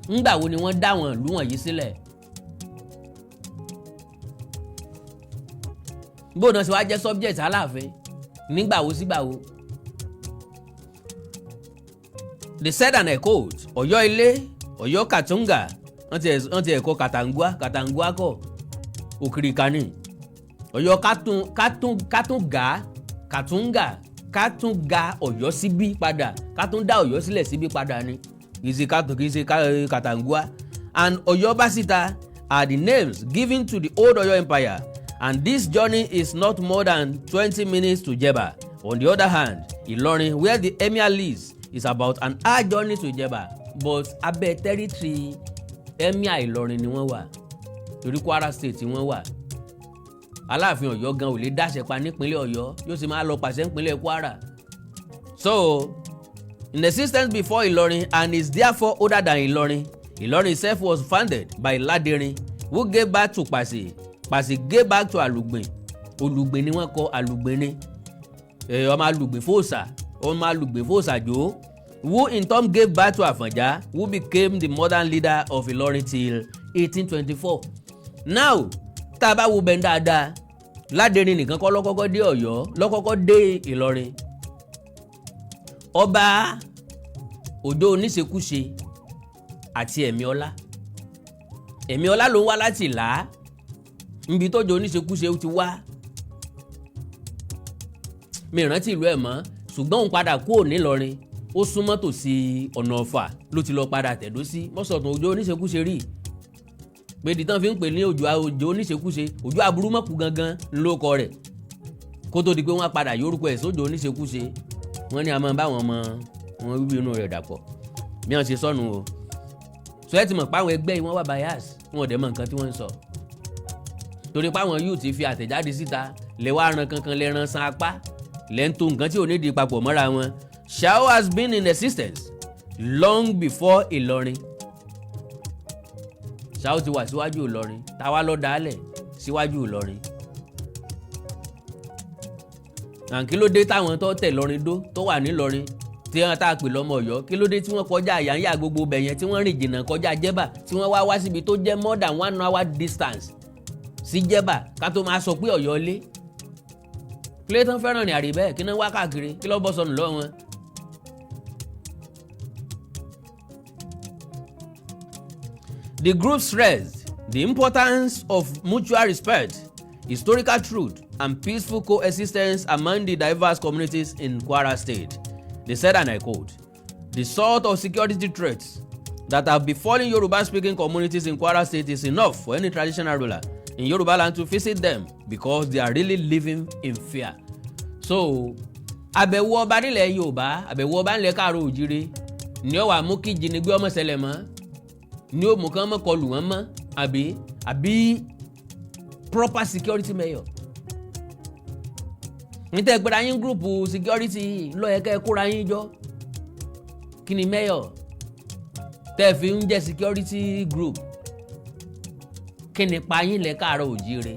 Ńgbà wo ni wọ́n dá wọn ìlú wọ̀nyí sílẹ̀? Bó náà ṣe wá jẹ́ subject Aláàfin, nígbà wo sígbà wo? They said, and I quote, "Ọ̀yọ́ Ilé, Ọ̀yọ́ Kàtúngà," wọ́n ti ẹ̀kọ́ Kàtàngúà, Kàtàngúà kọ́, Òkìrìkà ni Ọ̀yọ́, kátún kátún kátúngà, Kàtúngà, kátúngà Ọ̀yọ́ síbí padà, kátún dá Ọ̀yọ́ sílẹ̀ síbí padà ni, kì í ṣe kátún, kì í ṣe Kàtàngúà, and Ọ̀yọ́ Básíta are the names given to the old Ọ̀yọ́ Empire, and this journey is not more than 20 minutes to Jebba. On the other hand, Ìlọrin, where the emir lives, is about an hour journey to Jebba." But abẹ́ territory emir Ìlọrin ni wọ́n wà, torí Kwara State wọ́n wà. Aláàfin Ọ̀yọ́ gan ò lè dáṣẹ pa nípínlẹ̀ Ọ̀yọ́, yóò sì máa lọ pàṣẹ nípínlẹ̀ Kwara. So in existence before Ìlọrin and is therefore older than Ìlọrin. Ìlọrin itself was founded by Ládẹrin, who gave birth to Pàṣẹ. Pàṣẹ gave birth to Àlùgbìn. Olùgbìn ni wọ́n kọ, Àlùgbìn ni, ọmọ Àlùgbìn fòòsà, ọmọ Àlùgbìn fòòsà jò, who in turn gave birth to Àfọ̀njá, who became the modern leader of Ìlọrin till 1824. Now, tá a bá wo bẹ́ẹ̀ dáadáa, Ládẹrin nìkan kọ́ lọ́kọ́kọ́ dé Ọ̀yọ́, lọ́kọ́kọ́ dé Ìlọrin. Ọba Òjó Oníṣekúṣe àti Ẹ̀míọlá, Ẹ̀míọlá ló ń wá láti là á níbi tó Òjó Oníṣekúṣe ti wá. Mi rántí ìlú ẹ̀ mọ́, ṣùgbọ́n òun padà kúrò nílọrin, ó súnmọ́ tòsí ọ̀nà Ọ̀fà ló ti lọ padà tẹ̀dó sí mọ́sọ̀tún. Òjó Oníṣekúṣe rí pé di tán fi ń pè ní Òjó, Òjó Oníṣekúṣe, Òjó Aburúmọ̀kù gangan ńlọkọ rẹ̀, kó tó di pé wọ́n padà yórúkọ ẹ̀ sójó Oníṣekúṣe. Wọ́n ní a máa bá wọn mọ wọn wíwí inú rẹ̀ dàpọ̀ bí wọ́n ṣe sọnù o. Sọ ẹ ti mọ̀ páwọn ẹgbẹ́ yìí, wọ́n wà bias, wọn ò dẹ̀ mọ̀ nǹkan tí wọ́n ń sọ, torí páwọn yóò ti fi àtẹ̀jáde síta lè wá ran kankan, lè ran san apá, lẹ́ ń to nǹkan tí ò ní di papọ̀ mọ́ra wọn. Shao has been in existence long before Ìlọrin. Shao ti wà síwájú Ìlọrin. Táwa lọ dálẹ̀ síwájú Ìlọrin? Kí ló dé táwọn tó tẹ̀ lọrin dó, tó wà nílọrin, tí wọ́n tá a pè lọ́mọ Ọ̀yọ́, kí ló dé tí wọ́n kọjá àyànyà gbogbo bẹ̀ yẹn, tí wọ́n rìn jìnnà kọjá Jẹ́bà, tí wọ́n wá wá síbi tó jẹ́ more than one hour distance sí Jẹ́bà, ká tó máa sọ pé Ọ̀yọ́ lé? Clayton fẹ́ràn ní àrí bẹ́ẹ̀. Kí náà wá káàkiri? Kí ló bọ́ sọnù lọ́wọ́ wọn? The group stressed the importance of mutual respect, historical truth, and peaceful coexistence among the diverse communities in Kwara State. They said, and I quote, "The sort of security threats that have befallen Yoruba-speaking communities in Kwara State is enough for any traditional ruler in Yoruba land to visit them, because they are really living in fear." So, àbẹ̀wò ọba nílẹ̀ Yorùbá, àbẹ̀wò ọba nílẹ̀ Káàró Òjìrè ni ó wà mú kí ìjínigbé ọmọ ṣẹlẹ̀ mọ́, ni ó mú kán mọ́ kọlù wọ́n mọ́, àbí proper security measure? Ní tẹ́ gbéra yín group security ló yẹ kẹ́ ẹ kóra yín jọ. Kí ni mayor tẹ́ fi ń jẹ́ security group? Kí ni ipa yín lẹ káàárọ̀ òjíire?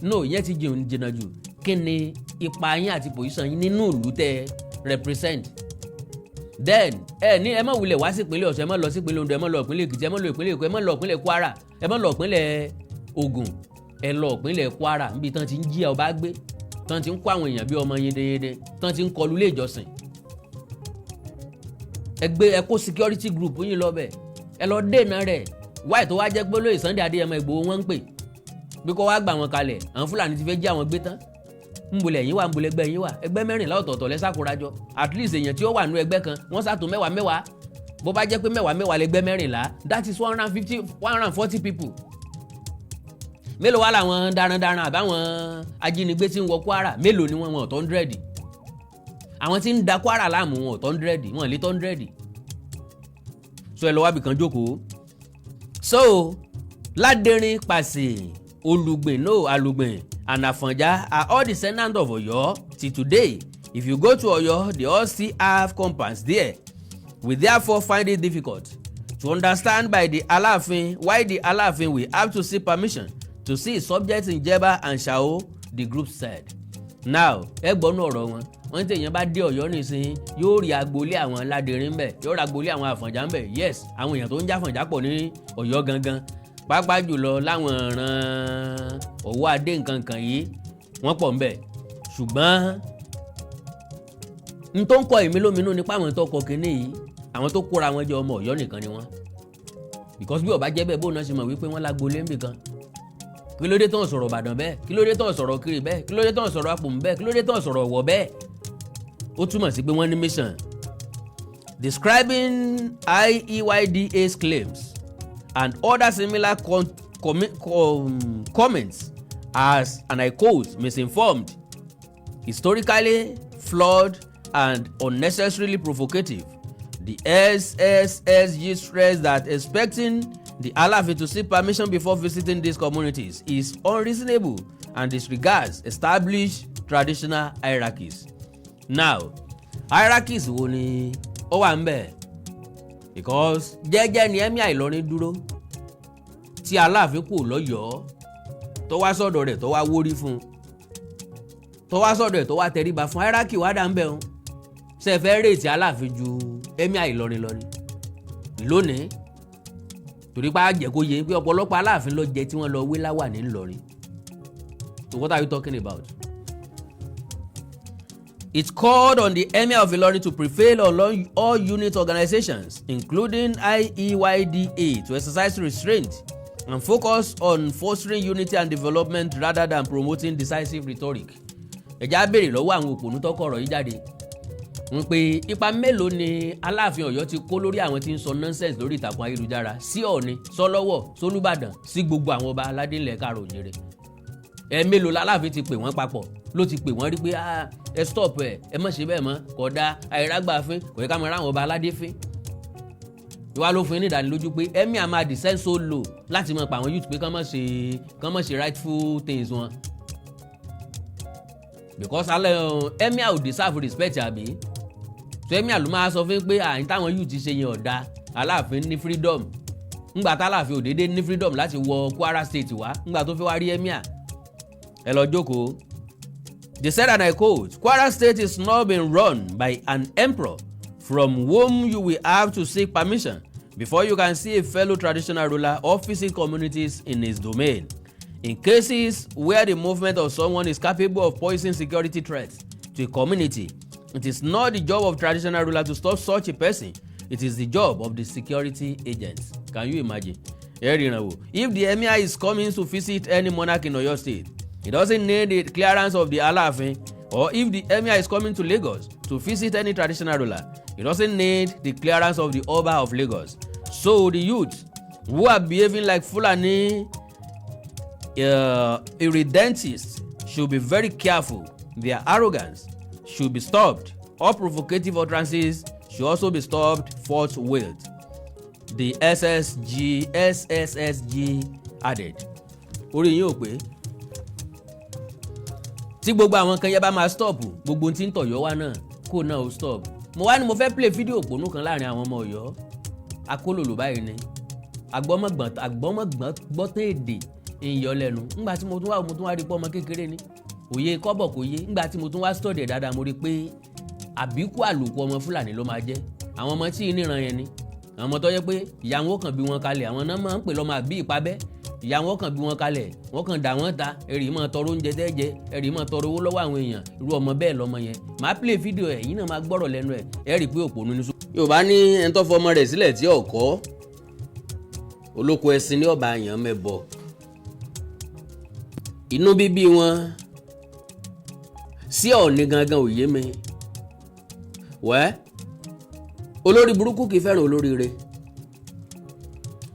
No, ìyẹn ti jìnnà jù. Kí ni ipa yín àti position yín nínú ìlú tẹ́ represent? Then ẹ ní ẹ má wulẹ̀ wá sí ìpínlẹ̀ Ọ̀ṣun, ẹ má lọ sí ìpínlẹ̀ Oǹdó, ẹ má lọ ìpínlẹ̀ Èkìtì, ẹ má lọ ìpínlẹ̀ Èkó, ẹ má lọ ìpínlẹ̀ Kwara, ẹ má lọ ìpínlẹ̀ Ògùn, ẹ lọ ìpínlẹ̀ Kwara níbi tán ti ń jí ọba gbé, tán ti ń kó àwọn èèyàn bí ọmọ yédeyéde, tán ti ń kọlu ilé ìjọsìn. Ẹ gbé, ẹ kó security group yín lọ bẹ̀, ẹ lọ dènà rẹ̀. Wáyé tó wá jẹ́ pé lóye Sunday Adéyẹmọ Ìgbòho wọ́n ń pè bí kò wá gbà wọn kalẹ̀, àwọn Fúlàní ti fẹ́ jí àwọn gbé tán. Ńbolẹ̀ yín wà? Ńbolẹ̀ ẹgbẹ́ yín wà? Ẹgbẹ́ 14 ọ̀tọ̀ọ̀tọ̀ lẹ́sàkórajọ. At least èèyàn tí ó wà nínú ẹgbẹ́ kan, wọ́n sàtò mẹ́wàá mẹ́wàá. Bó bá jẹ́ pé mẹ́wàá mẹ́wàá lẹ́gbẹ́ 14, that is 150, 140 people. Mélòó wá làwọn darandaran àbáwọn ajínigbé tí ń wọ Kwara? Mélòó ni wọ́n? Wọn ò tó 100. Àwọn tí ń da Kwara láàmú, wọn ò tó 100, wọn lè tó 100. So ẹ lọ wábì kan jókòó. So Ládẹrin, Pàṣẹ, Olùgbìn, no, Alùgbìn and Àfọ̀njá are all descendants of Ọ̀yọ́ till today. If you go to Ọ̀yọ́, they all still have compounds there. We therefore find it difficult to understand by the Aláàfin why the Aláàfin will have to seek permission to see his subjects in Jebba and Shao, the group said. Now ẹ gbọ́nú ọ̀rọ̀ wọn. Wọ́n tí èèyàn bá dé Ọ̀yọ́ nísìnyí, yóò rí agboolé àwọn Ládẹrin ńbẹ̀, yóò rí agboolé àwọn Àfọ̀njá ńbẹ̀. Yes, àwọn èèyàn tó ń jáfọ̀njá pọ̀ ní Ọ̀yọ́ gangan, pàápàá jùlọ láwọn ọ̀ràn ọ̀wọ́ adé nǹkan kan yìí, wọ́n pọ̀ ńbẹ̀. Ṣùgbọ́n n tó ń kọ èmi lóminú nípa àwọn tó kọ kínní yìí, àwọn tó kóra wọn jẹ, ọmọ Ọ̀yọ́ nìkan ni wọ́n, because bí ó bá jẹ́ bẹ́ẹ̀, bóun náà ṣe mọ̀ wípé wọ́n lágboolé ńbì kan? Kí ló dé tó ń sọ̀rọ̀ Ìbàdàn bẹ́ẹ̀? Kí ló dé tó ń sọ̀rọ̀ Kiri bẹ́ẹ̀? Kí ló dé tó ń sọ̀rọ̀ Apòmù bẹ́ẹ̀? Kí ló dé tó ń sọ̀rọ̀ Ọ̀wọ̀ bẹ́ẹ̀? Ó túmọ̀ sí pé wọ́n ní mission. Describing IEYDA's claims and other similar comments as, and I quote, "misinformed, historically flawed and unnecessarily provocative," the SSSG stressed that expecting the Alaafin to seek permission before visiting these communities is unreasonable and disregards established traditional hierarchies. Now, hierarchies wo ni ó wà ń bẹ̀? Because jẹ́jẹ́ ni Emir Ìlọrin dúró tí Aláàfin kù lọ́yọ̀ọ́, tó wá sọ̀dọ̀ rẹ̀, tó wá wórí fún un, tó wá sọ̀dọ̀ ẹ̀, tó wá tẹríba fún. Hierarchy wá dà ń bẹ̀ ń ṣe fẹ́ rate Aláàfin ju Emir Ìlọrin lọ ni lónìí? Torí pé àjẹ́ kó yẹ pé ọ̀pọ̀lọpọ̀ Aláàfin ló jẹ tí wọ́n lọ wé láwà ní Ìlọrin. So what are you talking about? It called on the Emir of Ilorin to prevail on all unit organizations, including IEYDA, to exercise restraint and focus on fostering unity and development rather than promoting divisive rhetoric. Ẹ̀já béèrè lọ́wọ́ àwọn òpònú tọkọ ọ̀rọ̀ yìí jáde wọ́n pé ipa mélòó ni Aláàfin Ọ̀yọ́ ti kó lórí àwọn tí ń sọ nonsense lórí ìtàkùn ayélujára sí Ọ̀ọ̀ni, sọlọ́wọ̀, sólúbàdàn, sí gbogbo àwọn ọba aládé ńlẹ̀ káàrọ̀ òjìrè? Ẹ mélòó l'Aláàfin ti pè wọ́n papọ̀, ló ti pè wọ́n rí pé, "Ah, ẹ stop, ẹ ẹ má ṣe bẹ́ẹ̀ mọ́, kódà àìrágbáfín kò yẹ ká máa ráwọn ọba aládé fín"? Ìwà ló fún yín ní ìdánilójú pé emir máa descend so low láti máa pa àwọn youth pé kán má ṣe rightful things wọn, because alẹ́ emir ò deserve respect, àbí? So emir ló máa sọ fún pé àyìn táwọn youth ṣe yẹn ọ̀dà. Aláàfin ní freedom. Ńgbà táláàfin ò déédéé ní freedom láti wọ Kwara State wá, ńgbà tó fi wá rí emir, ẹ lọ jókòó. They said, and I quote, "Kwara State is not being run by an emperor from whom you will have to seek permission before you can see a fellow traditional ruler or visit communities in his domain. In cases where the movement of someone is capable of posing security threats to a community, it is not the job of traditional ruler to stop such a person. It is the job of the security agents." Can you imagine? Ẹ ríran wò. If the emir is coming to visit any monarch in Oyo State, he doesn't need the clearance of the Alaafin. Or if the emir is coming to Lagos to visit any traditional ruler, he doesn't need the clearance of the Oba of Lagos. So the youth who are behaving like Fulani irredentists should be very careful. Their arrogance should be stopped. All provocative utterances should also be stopped forthwith, the SSG SSSG added. Orí yín ò pé. Tí gbogbo àwọn kan yẹn bá máa stop, gbogbo tí ń tọ̀yọ́ wá náà kó náà ó stop. Mo wá ní mo fẹ́ play fídíò òpònú kan láàrin àwọn ọmọ Ọ̀yọ́ akólòlò báyìí ni, agbọ́mọ̀gbọ̀n agbọ́mọ̀gbọ̀n gbọ́tàn èdè ń yọ lẹ́nu. Ńgbà tí mo tún wá rí pé ọmọ kékeré ni, òye kọ́bọ̀ kò yé. Ńgbà tí mo tún wá study ẹ̀ dáadáa, mo rí pé àbíkú àlòkù ọmọ Fúlàní ló máa jẹ́. Àwọn ọmọ tí ìníran yẹn ni àwọn ọmọ tó yẹ pé ìyá wọn kàn bí wọn kalẹ̀, àwọn náà máa ń pè lọ́mọ àbí ìpabẹ́. Ìyá wọn kàn bí wọn kalẹ̀, wọn kàn dà wọ́n ta ẹ̀rì máa tọrọ oúnjẹ tẹ́jẹ, ẹ̀rì máa tọrọ owó lọ́wọ́ àwọn èèyàn. Irú ọmọ bẹ́ẹ̀ lọ́mọ yẹn. Máa play fídíò ẹ̀ yín náà, máa gbọ́rọ̀ lẹ́nu ẹ̀, ẹ̀ rí i pé òpònú ni. Yorùbá ní ẹni tó fọmọ rẹ̀ sílẹ̀ tí ọ̀kọ́ olóko ẹṣin ní ọba àyàn mẹ́bọ. Inú bíbí wọn sí Ọ̀ọ̀ni gangan ò yé mi wẹ́. Olórí burúkú kì í fẹ́ràn olóríire.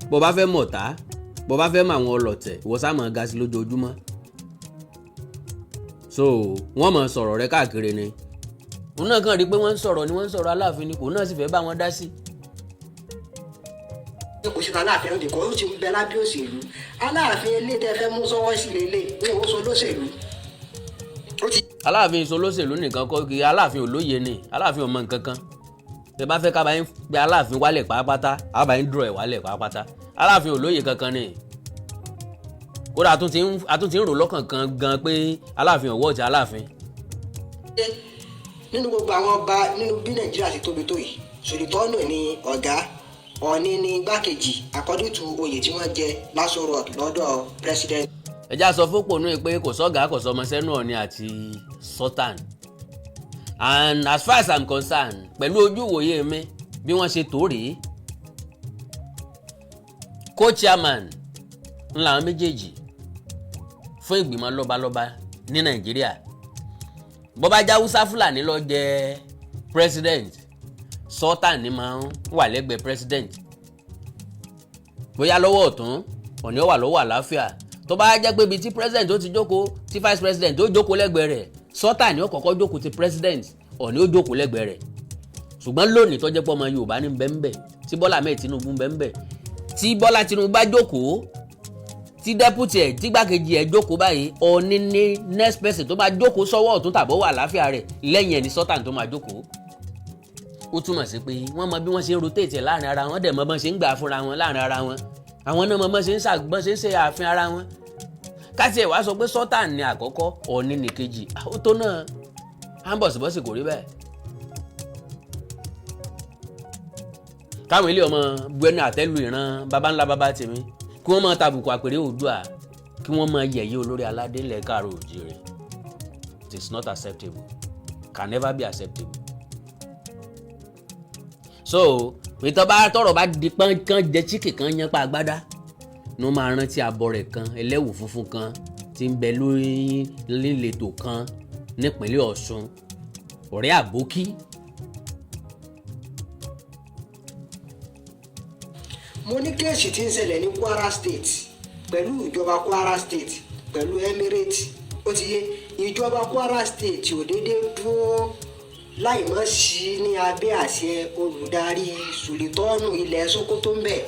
Bó bá fẹ́ mọ̀ tá, bó bá fẹ́ mọ àwọn ọlọ̀tẹ̀, ìwọ sá máa ga sí lójoojúmọ́, so wọ́n máa sọ̀rọ̀ rẹ káàkiri ni. Òun náà kàn rí i pé wọ́n ń sọ̀rọ̀ ni, wọ́n ń sọ̀rọ̀ Aláàfin ni, kò náà sì fẹ́ bá wọn dá sí. Kò sí Aláàfin òde kọ́, ó ti ń bẹ lábẹ́ òṣèlú. Aláàfin ilé tẹ́ fẹ́ mú sọ́wọ́ sí lélẹ̀ ní owó sọ lóṣèlú. Ó ti Aláàfin sọ lóṣèlú nìkan kọ́ kí Aláàfin olóye ni. Aláàfin ò mọ nǹkan kan. Tẹ́ bá fẹ́ ká bá yín gbé Aláàfin wálẹ̀ pàápàá, á bá yín dúró ẹ̀ wálẹ̀ pàápàá. Aláàfin olóye kankan ni. Kódà a tún ti ń rò lọ́kàn kan gan pé Aláàfin ọ̀wọ́ ti Aláàfin. Nínú gbogbo àwọn ọba nínú bí Nàìjíríà ti tóbi tó yìí, Sòlítọ́nù ni ọ̀gá, Ọ̀ọ̀ni ní igbákejì, according to oyè tí wọ́n jẹ l'Aso Rock lọ́dọ̀ president. Ẹjá sọ fópònú yìí pé kò sọ́gàá, kò sọmọsẹ́nu Ọ̀ọ̀ni àti Sultan. And as far as I'm concerned, pẹ̀lú ojú ìwòye mi, bí wọ́n ṣe tó rèé, co-chairman ńlá àwọn méjèèjì fún ìgbìmọ̀ lọ́balọ́ba ní Nàìjíríà. Bó bá jẹ́ Haúsá Fúlàní ló jẹ́ president, Sultan ni máa ń wà lẹ́gbẹ̀ẹ́ president, bóyá lọ́wọ́ ọ̀tún, Ọ̀ní ó wà lọ́wọ́ àlàáfíà. Tó bá jẹ́ pé ibi tí president ó ti jókòó, tí vice president ó jókòó lẹ́gbẹ̀ẹ́ rẹ̀, Sultan ni ó kọ́kọ́ jókòó ti president, Ọ̀ní ó jókòó lẹ́gbẹ̀ẹ́ rẹ̀. Ṣùgbọ́n lónìí tó jẹ́ pé ọmọ Yorùbá ní bẹ́ńbẹ́, tí Bọ́lá Ahmed Tinubu bẹ́ńbẹ́, tí Bọ́lá Tinubu bá jókòó, tí deputy ẹ̀, tí gbákejì ẹ̀ jókòó báyìí, Ọ̀ní ní next person tó máa jókòó sọ́wọ́ ọ̀tún tàbọ̀ wà àlàáfíà rẹ̀. Lẹ́yìn ẹ̀ ní Sultan tó máa jókòó. Ó túmọ̀ sí pé wọ́n mọ bí wọ́n ṣe ń rotate ẹ̀ láàrin ara wọn, dẹ̀ mọ bọ́n ṣe ń gbà fúnra wọn láàrin ara wọn. Àwọn náà mọ bọ́n ṣe ń ṣàgbọ́n ṣe ń ṣe ààfin ara wọn. Káti ẹ̀ wá sọ pé Sultan ní àkọ́kọ́, Ọ̀ọ̀ni ní kejì, ó tó náà á ń bọ̀sibọ́sì, kò rí bẹ́ẹ̀. Káwọn ilé ọmọ bu ẹnu àtẹ́lu ìran baba ńlá baba tèmi, kí wọ́n máa tàbùkù àpèrè Oòduà, kí wọ́n máa yẹ̀yẹ́ olórí aládé ńlẹ̀ káàró òjìrè, it is not acceptable, can never be acceptable. So ìtọ́ bá tọrọ bá di pọ́nkán jẹ chíkì kan yẹn pa agbádá ní wọ́n máa rántí abọ́ rẹ̀ kan ẹlẹ́wù funfun kan tí ń bẹ lórí líletò kan nípínlẹ̀ Ọ̀ṣun, ọ̀rẹ́ àbókí. Mo ní case tí ń ṣẹlẹ̀ ní Kwara State pẹ̀lú ìjọba Kwara State pẹ̀lú Emirate. Ó ti yé, ìjọba Kwara State ò déédéé dúró láì mọ̀ sí ní abẹ́ àṣẹ olùdarí Sùlítọ́ọ̀nù ilẹ̀ Sokoto ń bẹ̀.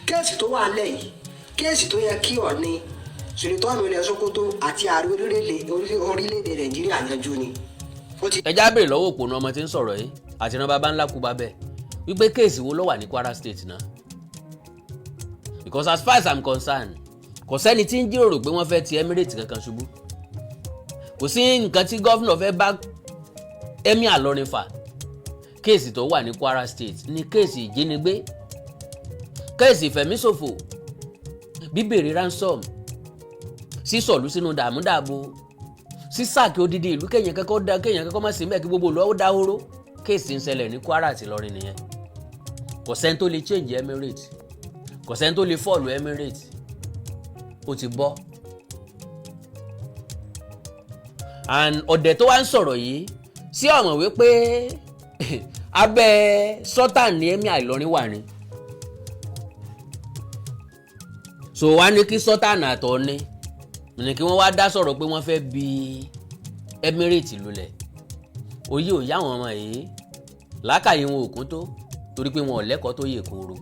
Case tó wà nílẹ̀ yìí, case tó yẹ kí Ọ̀ọ̀ni, Sùlítọ́ọ̀nù ilẹ̀ Sokoto àti ààrẹ orílẹ̀-èdè Nàìjíríà yanjú ni. Ó ti Ẹjá béèrè lọ́wọ́ òpònú ọmọ tí ń sọ̀rọ̀ yìí àti ìran baba ńlá kú babẹ́ wípé case wo ló wà ní Kwara State náà? Because as far as I'm concerned, kò sẹ́ni tí ń jíròrò pé wọ́n fẹ́ ti Emirate kankan ṣubú. Kò sí nǹkan tí governor fẹ́ bá Emir Ìlọrin fà. Case tó wà ní Kwara State ní case ìjínigbé, case ìfẹ̀míṣòfò, bíbèrè ransom, sísọ̀lú sínú dààmúdààbò, sísàkì odidi ìlú, kéèyàn kẹ́kọ̀ọ́ dá, kéèyàn kẹ́kọ̀ọ́ má sí mẹ́ẹ̀, kí gbogbo ìlú ó dáhóró. Case ń ṣẹlẹ̀ ní Kwara àti Ìlọrin nìyẹn. Kò sẹ́ni tó lè change Emirate, kò sẹ́ni tó lè fall Emirate, ó ti bọ́. And ọ̀dẹ̀ tó wá ń sọ̀rọ̀ yìí sí ọ̀mọ̀ wípé abẹ́ Sultan ní Emir Ìlọrin wà ní. So wá ní kí Sultan àtọ̀ ni ní kí wọ́n wá dá sọ̀rọ̀ pé wọ́n fẹ́ bi Emirate lulẹ̀. Òye ò yá àwọn ọmọ yìí, làákàyè wọn ò kún tó, torí pé wọn ò lẹ́kọ̀ọ́ tó yè kooro.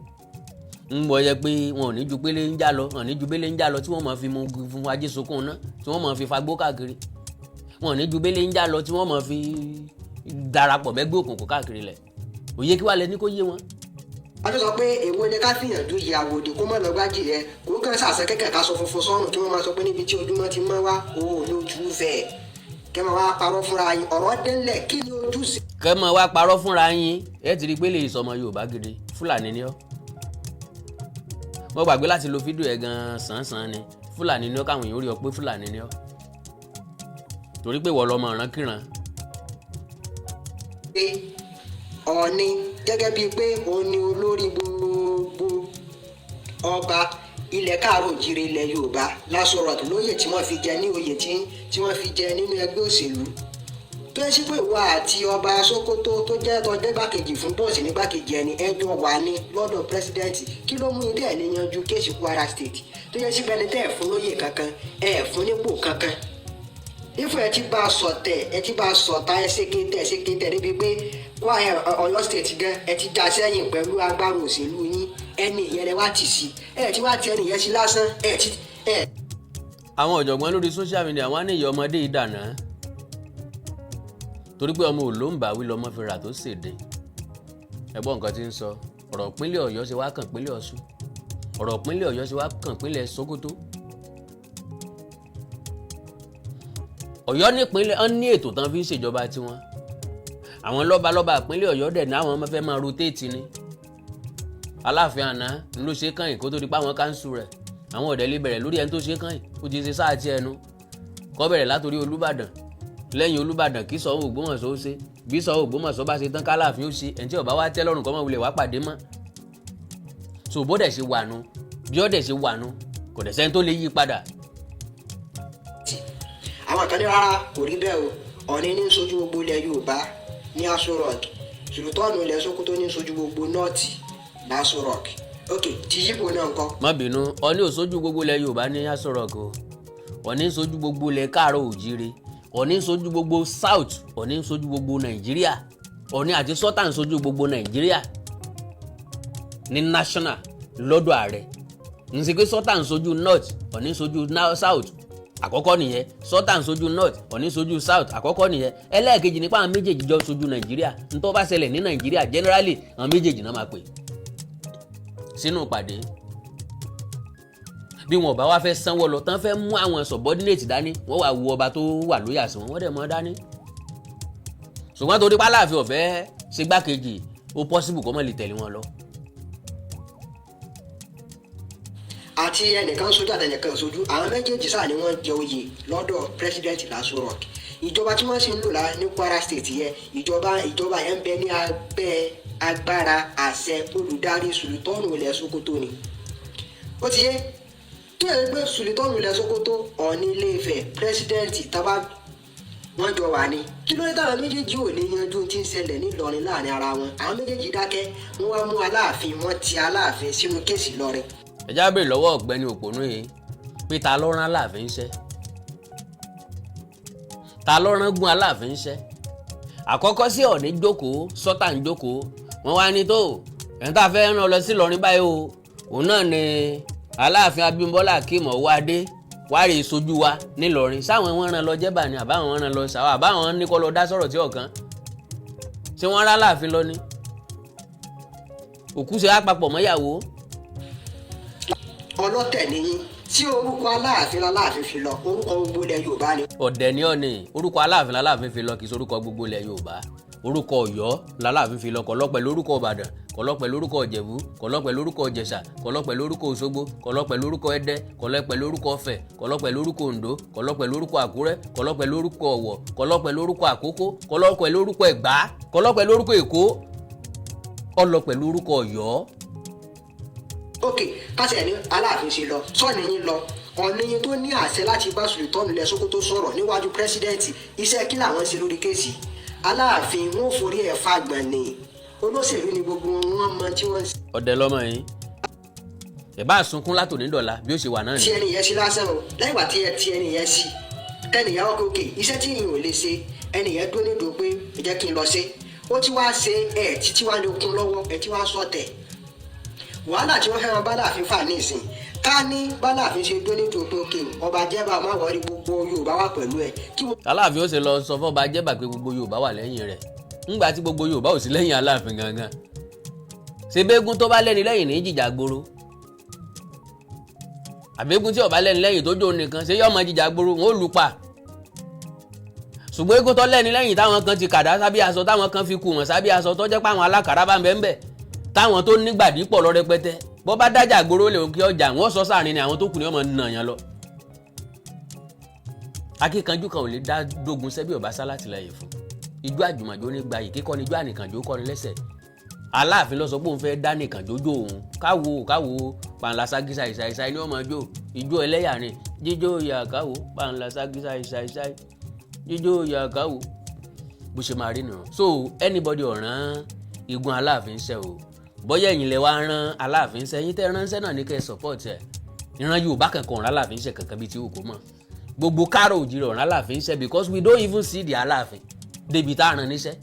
Ń bọ̀ yẹ pé wọn ò ní ju pélé ń já lọ, wọn ò ní ju pélé ń já lọ tí wọ́n máa fi mú fún ajé sunkún ná, tí wọ́n máa fi fagbó káàkiri. Wọn ò ní ju bẹ́lẹ̀ ń já lọ tí wọ́n mọ̀ fi darapọ̀ mẹ́gbẹ́ òkùnkùn káàkiri lẹ̀. Òye kí wàá lẹ ní kó yé wọn. A tún sọ pé èwo ni ká fìyànjú yẹ àwòdì kó má lọ gbájì rẹ, kó kàn sàṣẹ kẹkẹ ká sọ funfun sọrùn, kí wọn máa sọ pé níbi tí ojúmọ́ ti mọ́ wá owó ní ojú fẹ́ kẹ́ máa wá parọ́ fúnra yín. Ọ̀rọ̀ délẹ̀, kí ni ojúṣe Kẹ́ mọ́ wá parọ́ fúnra yín. Ẹ ti rí i pé lè sọmọ Yorùbá gidi, Fúlàní ni ọ́. Mo gbàgbé láti lo fídíò ẹ̀ gan-an sàn-án ni. Fúlàní ni ọ́, káwọn èèyàn rí ọ pé Fúlàní ni ọ́, torí pé wọ́n lọ́mọ ìrankíran. Pé Ọọ̀ni gẹ́gẹ́ bíi pé òun ni olórí gbogbo ọba ilẹ̀ káàró òjìrè, ilẹ̀ Yorùbá l'Aso Rock, lóyè tí wọ́n fi jẹ ní oyè tí wọ́n fi jẹ nínú ẹgbẹ́ òṣèlú, tó yẹ sí pé ìwọ àti ọba Sokoto tó jẹ́ tọjọ́ gbàkejì fún bọ́ọ̀sì nígbàkejì ẹni ẹjọ́ wà ní lọ́dọ̀ president, kí ló mú ilé ẹ̀ ní yanjú case Kwara State, tó yẹ sí pé ẹni tẹ́ ẹ̀ fún lóyè kankan, ẹ̀ fún nípò kankan, ifo ẹ ti bá a sọ̀tẹ̀, ẹ ti bá a sọ̀tà, ẹ ṣe kéńtẹ̀, ẹ ṣe kéńtẹ̀ níbi pé wá ẹ Ọ̀yọ́ State gan, ẹ ti já sẹ́yìn pẹ̀lú agbára òṣèlú yín. Ẹni ìyẹn lẹ wá tì sí, ẹ ti wá ti ẹni ìyẹn sí lásán, ẹ ti ẹ. Àwọn ọ̀jọ̀gbọ́n lórí social media, wọ́n á ní ìyá ọmọdé yìí dànà, torí pé ọmọ òlóǹbà wí lọmọ fi rà tó ṣèdè. Ẹgbọ́n nǹkan tí ń sọ. Ọ̀rọ̀ ìpínlẹ̀ Ọ̀yọ́ ṣe wá kàn pínlẹ̀ Ọ̀ṣun, ọ̀rọ̀ ìpínlẹ̀ Ọ̀yọ́ ṣe wá kàn pínlẹ̀ Sókótó. Ọ̀yọ́ nípínlẹ̀ ọ́n ní ètò tán fi ń ṣèjọba tiwọn. Àwọn lọ́balọ́ba ìpínlẹ̀ Ọ̀yọ́ dẹ̀ ní àwọn ọmọ fẹ́ máa rotate ni. Aláàfin àná ló ṣe kàn yìí kó tó di pa àwọn council rẹ̀. Àwọn ọ̀dẹ́ lè bẹ̀rẹ̀ lórí ẹni tó ṣe kàn yìí, ó ti ṣe sáà tí ẹnu kọ́ bẹ̀rẹ̀ látòrí Olúbàdàn. Lẹ́yìn Olúbàdàn, kí Ṣọ̀ún Ògbómọ̀ṣọ́ ó ṣe. Bí Ṣọ̀ún Ògbómọ̀ṣọ́ bá ṣe tán, kálàfin ó ṣe. Ẹni tí ó bá wá tẹ́ lọ́rùn, kọ́ mọ́ wulẹ̀ wá pàdé mọ́. So bó dẹ̀ ṣe wà nu, bí ó dẹ̀ ṣe wà nu, kò dẹ̀ sẹ́ni tó lè yí padà. Àwọn kan ní rárá, kò rí bẹ́ẹ̀ o. Ọ̀ní ní sojú gbogbo ilẹ̀ Yorùbá ní Aso Rock, Sultan ilẹ̀ Sokoto ní sojú gbogbo North l'Aso Rock. Ok, ti yípo náà ńkọ́? Má bínú, Ọ̀ní ò sójú gbogbo ilẹ̀ Yorùbá ní Aso Rock o. Ọ̀ní ń sojú gbogbo ilẹ̀ káàárọ̀ òjíire, Ọ̀ní ń sojú gbogbo South, Ọ̀ní ń sojú gbogbo Nàìjíríà. Ọ̀ní àti Sultan ń sojú gbogbo Nàìjíríà ní national lọ́dọ̀ ààrẹ. Ń ṣe pé Sultan ń sojú North, Ọ̀ní ń sojú South, àkọ́kọ́ nìyẹn. Sultan ń sojú North, Ọ̀ní ń sojú South, àkọ́kọ́ nìyẹn. Ẹlẹ́ẹ̀kejì nípa àwọn méjèèjì jọ sojú Nàìjíríà. Ntọ́ bá ṣẹlẹ̀ ní Nàìjíríà generally, àwọn méjèèjì náà máa pè sínú ìpàdé. Bí wọn ò bá wá fẹ́ sanwó lọ tán, fẹ́ mú àwọn subordinate dání, wọ́n wà wo ọba tó wà lóyà sí wọn, wọ́n dẹ̀ mọ́ dání. Ṣùgbọ́n torí pálàfin ọ̀fẹ́ ṣe gbákejì, ó possible kó má lè tẹ̀lé wọn lọ. Àti ẹnìkan sojú àtẹnìkan sojú, àwọn méjèèjì sáà ni wọ́n jẹ oyè lọ́dọ̀ president l'Aso Rock. Ìjọba tí wọ́n sì ń lò lá ní Kwara State yẹn, ìjọba yẹn ń bẹ ní abẹ́ agbára àṣẹ olùdarí Sultan ilẹ̀ Sokoto ni. Ó ti yé tó yẹ pé Sultan ilẹ̀ Sokoto, Ọ̀ọ̀ni Ilé-Ifẹ̀, president tábà wọ́n jọ wà ní. Kí ló dé táwọn méjèèjì ò lè yanjú tí ń ṣẹlẹ̀ nílọrin láàrin ara wọn? Àwọn méjèèjì dákẹ́, wọ́n wá mú Aláàfin, wọ́n ti Aláàfin sínú case Ìlọrin. Ẹ já béèrè lọ́wọ́ ọ̀gbẹ́ni òpònú yìí pé ta ló rán Aláàfin ṣẹ́? Ta ló rán gún Aláàfin ṣẹ́? Àkọ́kọ́ sí, Ọ̀ọ̀ni jókòó, Sultan jókòó, wọ́n wá ní tó ẹni tá a fẹ́ rán lọ sí Ìlọrin báyìí o, òun náà ni Aláàfin Abímbọ́lá Akeem Ọwọ́adé, wá rè sojú wa nílọrin. Sáwọn wọn rán lọ jẹ́bà ni, àbáwọn wọn rán lọ sàwọn, àbáwọn ní kọ́ lọ dá sọ̀rọ̀ tí ọ̀kan ṣé wọ́n rán Aláàfin lọ ni? Òkú ṣe á papọ̀ mọ́yàwó. Ọlọ́tẹ̀ nìyí tí orúkọ Aláàfin Aláàfin fi lọ, orúkọ gbogbo ilẹ̀ Yorùbá ni. Ọ̀dẹ̀ ni ọ́ ni. Orúkọ Aláàfin l'Aláàfin fi lọ, kì í ṣe orúkọ gbogbo ilẹ̀ Yorùbá. Orúkọ Ọ̀yọ́ l'Aláàfin fi lọ, kò lọ pẹ̀lú orúkọ Ìbàdàn, kò lọ pẹ̀lú orúkọ Ìjẹ̀bú, kò lọ pẹ̀lú orúkọ Ìjẹ̀ṣà, kò lọ pẹ̀lú orúkọ Òṣogbo, kò lọ pẹ̀lú orúkọ Ẹdẹ, kò lọ pẹ̀lú orúkọ Ọ̀fẹ̀, kò lọ pẹ̀lú orúkọ Oǹdó, kò lọ pẹ̀lú orúkọ Àkúrẹ́, kò lọ pẹ̀lú orúkọ Ọ̀wọ̀, kò lọ pẹ̀lú orúkọ Àkókó, kò lọ pẹ̀lú orúkọ Ẹ̀gbá, kò lọ pẹ̀lú orúkọ Èkó. Ó lọ pẹ̀lú orúkọ Ọ̀yọ́. Ok, kásẹ̀ ní Aláàfin ṣe lọ, sọ́ọ̀nì yín lọ, Ọ̀ọ̀ni yín tó ní àṣẹ láti bá Sultan ilẹ̀ Sókótó sọ̀rọ̀ níwájú president, iṣẹ́ kí làwọn ṣe lórí case Aláàfin? Wọn ò forí ẹ̀ fagbọ̀n ni. Olóṣèlú ni gbogbo wọn, mọ tí wọ́n ń ṣe. Ọ̀dẹ̀ lọ́mọ yín, ẹ bá sunkún látòní dọ̀la, bí ó ṣe wà náà tí ni. Ẹni yẹn sí lásán o. Lẹ́yìn ìgbà tí ẹ ti ẹni yẹn sí, tẹni yẹn wọ́n òkè iṣẹ́ tí ìyẹn ò lè ṣe, ẹni yẹn dúró nídòó pé ẹ jẹ́ kí n lọ ṣe. Ó ti wá ṣe ẹ títí wá ní okun lọ́wọ́ ẹ tí wá sọ̀tẹ̀ wàhálà tí wọ́n fẹ́ wọn bá láàfin fà ní ìsìn. Ká ní báláàfin ṣe dó nítorí pé òkè ọba Jẹ́bà má wọrí, gbogbo Yorùbá wà pẹ̀lú ẹ̀ kí wọ́n. Aláàfin ó ṣe lọ sọ fọba Jẹ́bà pé gbogbo Yorùbá wà lẹ́yìn rẹ̀, ńgbà tí gbogbo Yorùbá ò sí lẹ́yìn Aláàfin gangan? Ṣe bẹ́gún tó bá lẹ́ni lẹ́yìn ní jìjà gboro, àbẹ́gún tí ó bá lẹ́ni lẹ́yìn tó jó nìkan ṣé yọ́ọ́ mọ jìjà gboro, wọn ò lù pa. Ṣùgbọ́n eégún tó lẹ́ni lẹ́yìn, táwọn kan ti kàdá sábẹ́ aṣọ, táwọn kan fi kù wọ́n sábẹ́ aṣọ, tó jẹ́ pé àwọn alákàrà bá ń bẹ́ ń bẹ́, táwọn tó nígbàdí pọ̀ lọ rẹpẹtẹ, bọ́ bá dájà gboro lè kí ọjà wọ́n sọ sáàrin ni àwọn tó kù ní ọmọ nà yẹn lọ. Akíkanjú kan ò lè dá dógun sẹ́bí ọba sá látìlẹ́yìn fún ijó àjùmọ̀jó ní gbayì kíkọ́ ni ijó ànìkànjó kọ́ni lẹ́sẹ̀. Aláàfin ló sọ pé òun fẹ́ dá nìkànjó jó òun. Káwo káwo, pàǹlà ságísà ìsàìsàì ní ọmọ jó ijó ẹlẹ́yà ni jíjó ìyá, káwo pàǹlà ságísà ìsàìsàì jíjó ìyá káwo, bó ṣe máa rí nù. So anybody ọ̀ràn igun Aláàfin ṣe o, bóyá ẹ̀yin lẹ wá rán Aláàfin ṣe, ẹ̀yin tẹ́ ránṣẹ́ náà ní kẹ́ ẹ support ẹ̀. Ìran Yorùbá kankan ọ̀ràn Aláàfin ṣe kankan bíi ti wù kó mọ̀. Gbogbo káàrọ̀ òjìrì ọ̀ràn Aláàfin ṣe, because we don't even see the Aláàfin débi tá a rán níṣẹ́.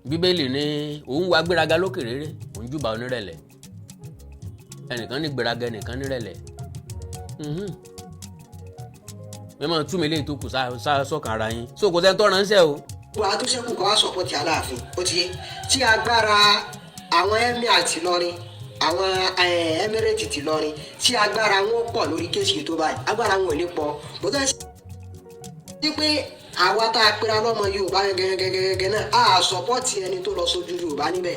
Bíbélì ní òun wá gbéraga lókè rere, òun júbà onírẹ̀lẹ̀. Ẹnìkan ní gbéraga, ẹnìkan nírẹ̀lẹ̀. Mímọ túmí lè tó kù sọ́kàn ara yín, so kò sẹ́ni tó ránṣẹ́ o. Gbogbo àwọn tó ṣẹ́kù kọ́ wá support Aláàfin. Ó ti yé tí agbára àwọn emir àti Ìlọrin, àwọn emirate ti Ìlọrin, tí agbára wọn pọ̀ lórí case tó báyìí, agbára wọn ò ní pọ̀ bó tẹ́ sí pé àwa tá a pera lọ́mọ Yorùbá gẹ́gẹ́gẹ́gẹ́ náà á support ẹni tó lọ sójú Yorùbá níbẹ̀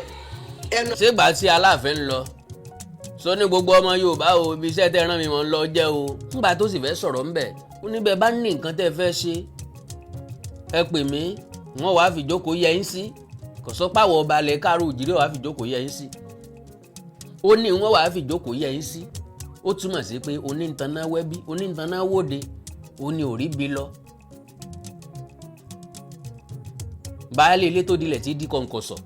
ẹnu. Ṣégbà tí Aláàfin ń lọ sọ ní gbogbo ọmọ Yorùbá o, ibi iṣẹ́ tẹ́ rán mi mọ̀ ń lọ jẹ́ o. Ńgbà tó sì fẹ́ sọ̀rọ̀ ńbẹ̀, ó níbẹ̀ bá ní nǹkan tẹ́ fẹ́ ṣe, ẹ pè mí, wọ́n wàá fìjókòó yẹ yín sí. Kò sọ páwọ̀ ọba alẹ́ káàró òjìrì wàá fìjókòó yẹ yín sí. Ó ní wọ́n wàá fìjókòó yẹ yín sí. Ó túmọ̀ sí pé oníntaná wẹ́bí, oníntaná wóde, ó ní òrí bí lọ. Baálé ilé tó dilẹ̀ tí di kọ̀ǹkọ̀sọ̀,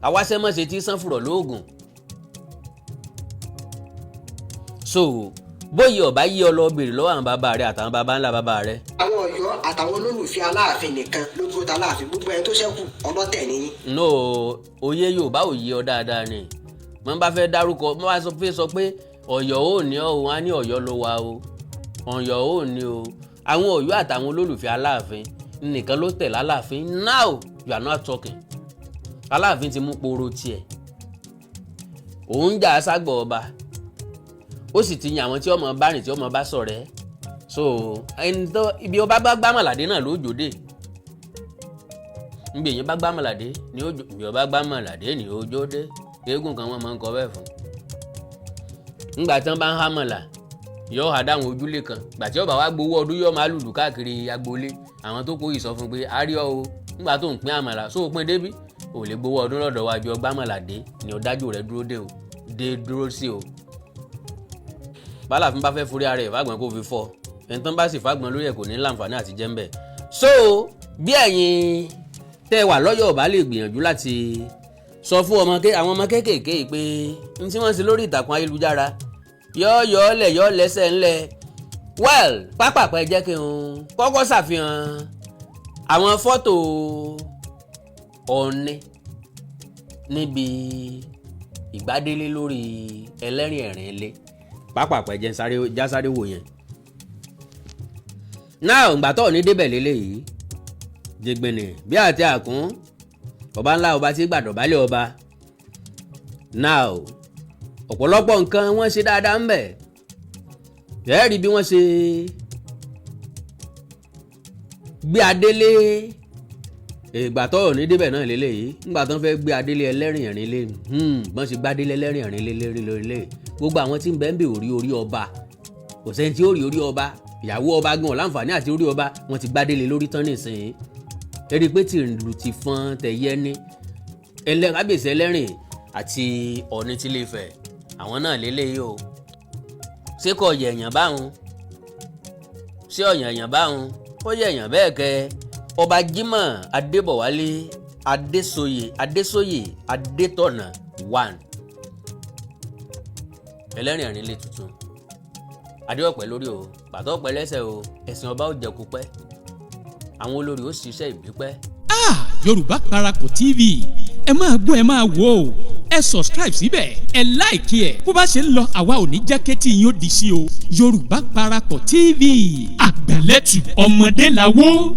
awáṣẹ́mọ̀ṣe tí sàn fùrọ̀ lóògùn. So bóyá ọba yí ọ lọ béèrè lọ́wọ́ àwọn bàbá rẹ àtàwọn bàbá ńlá bàbá rẹ. Àwọn Ọ̀yọ́ àtàwọn olólùfẹ́ Aláàfin nìkan ló dúró ta Aláàfin, gbogbo ẹni tó ṣẹ́kù ọlọ́tẹ̀ nìyí. No, òye Yorùbá ò yé ọ dáadáa ni. Wọ́n bá fẹ́ dárúkọ, wọ́n bá sọ pé Ọ̀yọ́ ò ní ọ, wọn á ní Ọ̀yọ́ ló wà o, Ọ̀yọ́ ò ní o. Àwọn Ọ̀yọ́ àtàwọn olólùfẹ́ Aláàfin nìkan ló tẹ̀lé Aláàfin. Now you are not talking. Aláàfin ti mú poro tiẹ̀, òun jà ságbọ̀ ọba, ó sì ti yan àwọn tí ọmọ bá rìn, tí ọmọ bá ṣọ̀rẹ́. So ẹni tó ibi ọba bá gbámàlàdé náà ló jòdè. Nbí èyàn bá gbámàlàdé ní ojú, ibi ọba gbámàlàdé ní ojódé. Eégún kan wọ́n máa ń kọ bẹ́ẹ̀ fún ńgbà tí wọ́n bá ń hámàlà, yóò hà dáhùn ojúlé kan. Gbà tí ọba wa gbowó ọdún, yóò máa lùlù káàkiri agboolé. Àwọn tó kó yìí sọ fún pé àríọ́ o, ńgbà tó ń pín àmàlà sóò pín débí, ò lè gbowó ọdún lọ́dọ̀ wa ju ọgbàmàlàdé ní ọ̀dájú rẹ̀ dúró dé o, dé dúró sí o. Bálàfin bá fẹ́ forí ara ẹ̀ fàgbọ́n kó fi fọ́ ẹni tán, bá sì fàgbọ́n lórí ẹ̀, kò ní láǹfààní àti jẹ́ ńbẹ̀. So bí ẹ̀yin tẹ́ wà lọ́yọ̀ ọ̀bá lè gbìyànjú láti sọ fún àwọn ọmọ kéékèèké pé n tí wọ́n ṣe lórí ìtàkùn ayélujára yọ lẹ̀ yọ lẹ́sẹ̀ ńlẹ̀. Well, pápápá ẹ jẹ́ kí n kọ́kọ́ ṣàfihàn àwọn fọ́tò Ọ̀ọ̀ni níbi ìgbádélé lórí ẹlẹ́rìn ẹ̀rín ilé. Pápápá ẹ jẹ́ n sáré jásáré wò yẹn náà. Ìgbà tó ní débẹ̀ lélẹ́yìí, jẹgbẹ̀nì bí àti àkún ọba ńlá, ọba tí gbàdọ̀bálẹ̀ ọba. Now ọ̀pọ̀lọpọ̀ nǹkan wọ́n ṣe dáadáa ń bẹ̀. Ẹ rí bí wọ́n ṣe gbé adélé. Ìgbà tó ní débẹ̀ náà lélẹ́yìí, nígbà tó ń fẹ́ gbé adélé ẹlẹ́rìn ẹ̀rín lé, bọ́n ṣe gbádélé ẹlẹ́rìn ẹ̀rín lé lérí lórí lé, gbogbo àwọn tí ń bẹ ń bè orí orí ọba, kò sẹ́ni tí ó rí orí ọba. Ìyàwó ọba gan láǹfààní àti orí ọba, wọ́n ti gbádélé lórí tán nísìnyí. Ẹ rí i pé tìlù ti fọ́n tẹ̀yẹ ní kábíyèsí ẹlẹ́rìn àti Ọ̀ọ̀ni tí lè fẹ̀ àwọn náà lélẹ́yìí o. Ṣé kò yẹ̀yàn báwọn? Ṣé ọ̀yàn báwọn? Ó yẹ̀yàn bẹ́ẹ̀ kẹ́. Ọba Jimoh Adébọ̀wálé Adésòye, Adésòye Adétọ̀nà one, ẹlẹ́rìn ẹ̀rín lè tuntun, adéọ̀pẹ̀ lórí o, bàtọ́ ọ̀pẹ lẹ́sẹ̀ o, ẹ̀sìn ọba ò jẹ̀kú pẹ́, àwọn olórí ó ṣiṣẹ́ ìbípẹ́. Ah, Yorùbá Parapọ̀ TV. Ẹ máa gbọ́, ẹ máa wò ó. Ẹ subscribe síbẹ̀, ẹ like ẹ̀. Bó bá ṣe ń lọ, àwa ò ní jẹ́ kétí yín ó di sí o. Yorùbá Parapọ̀ TV, àgbàlẹ́tù ọmọdé làwọ́.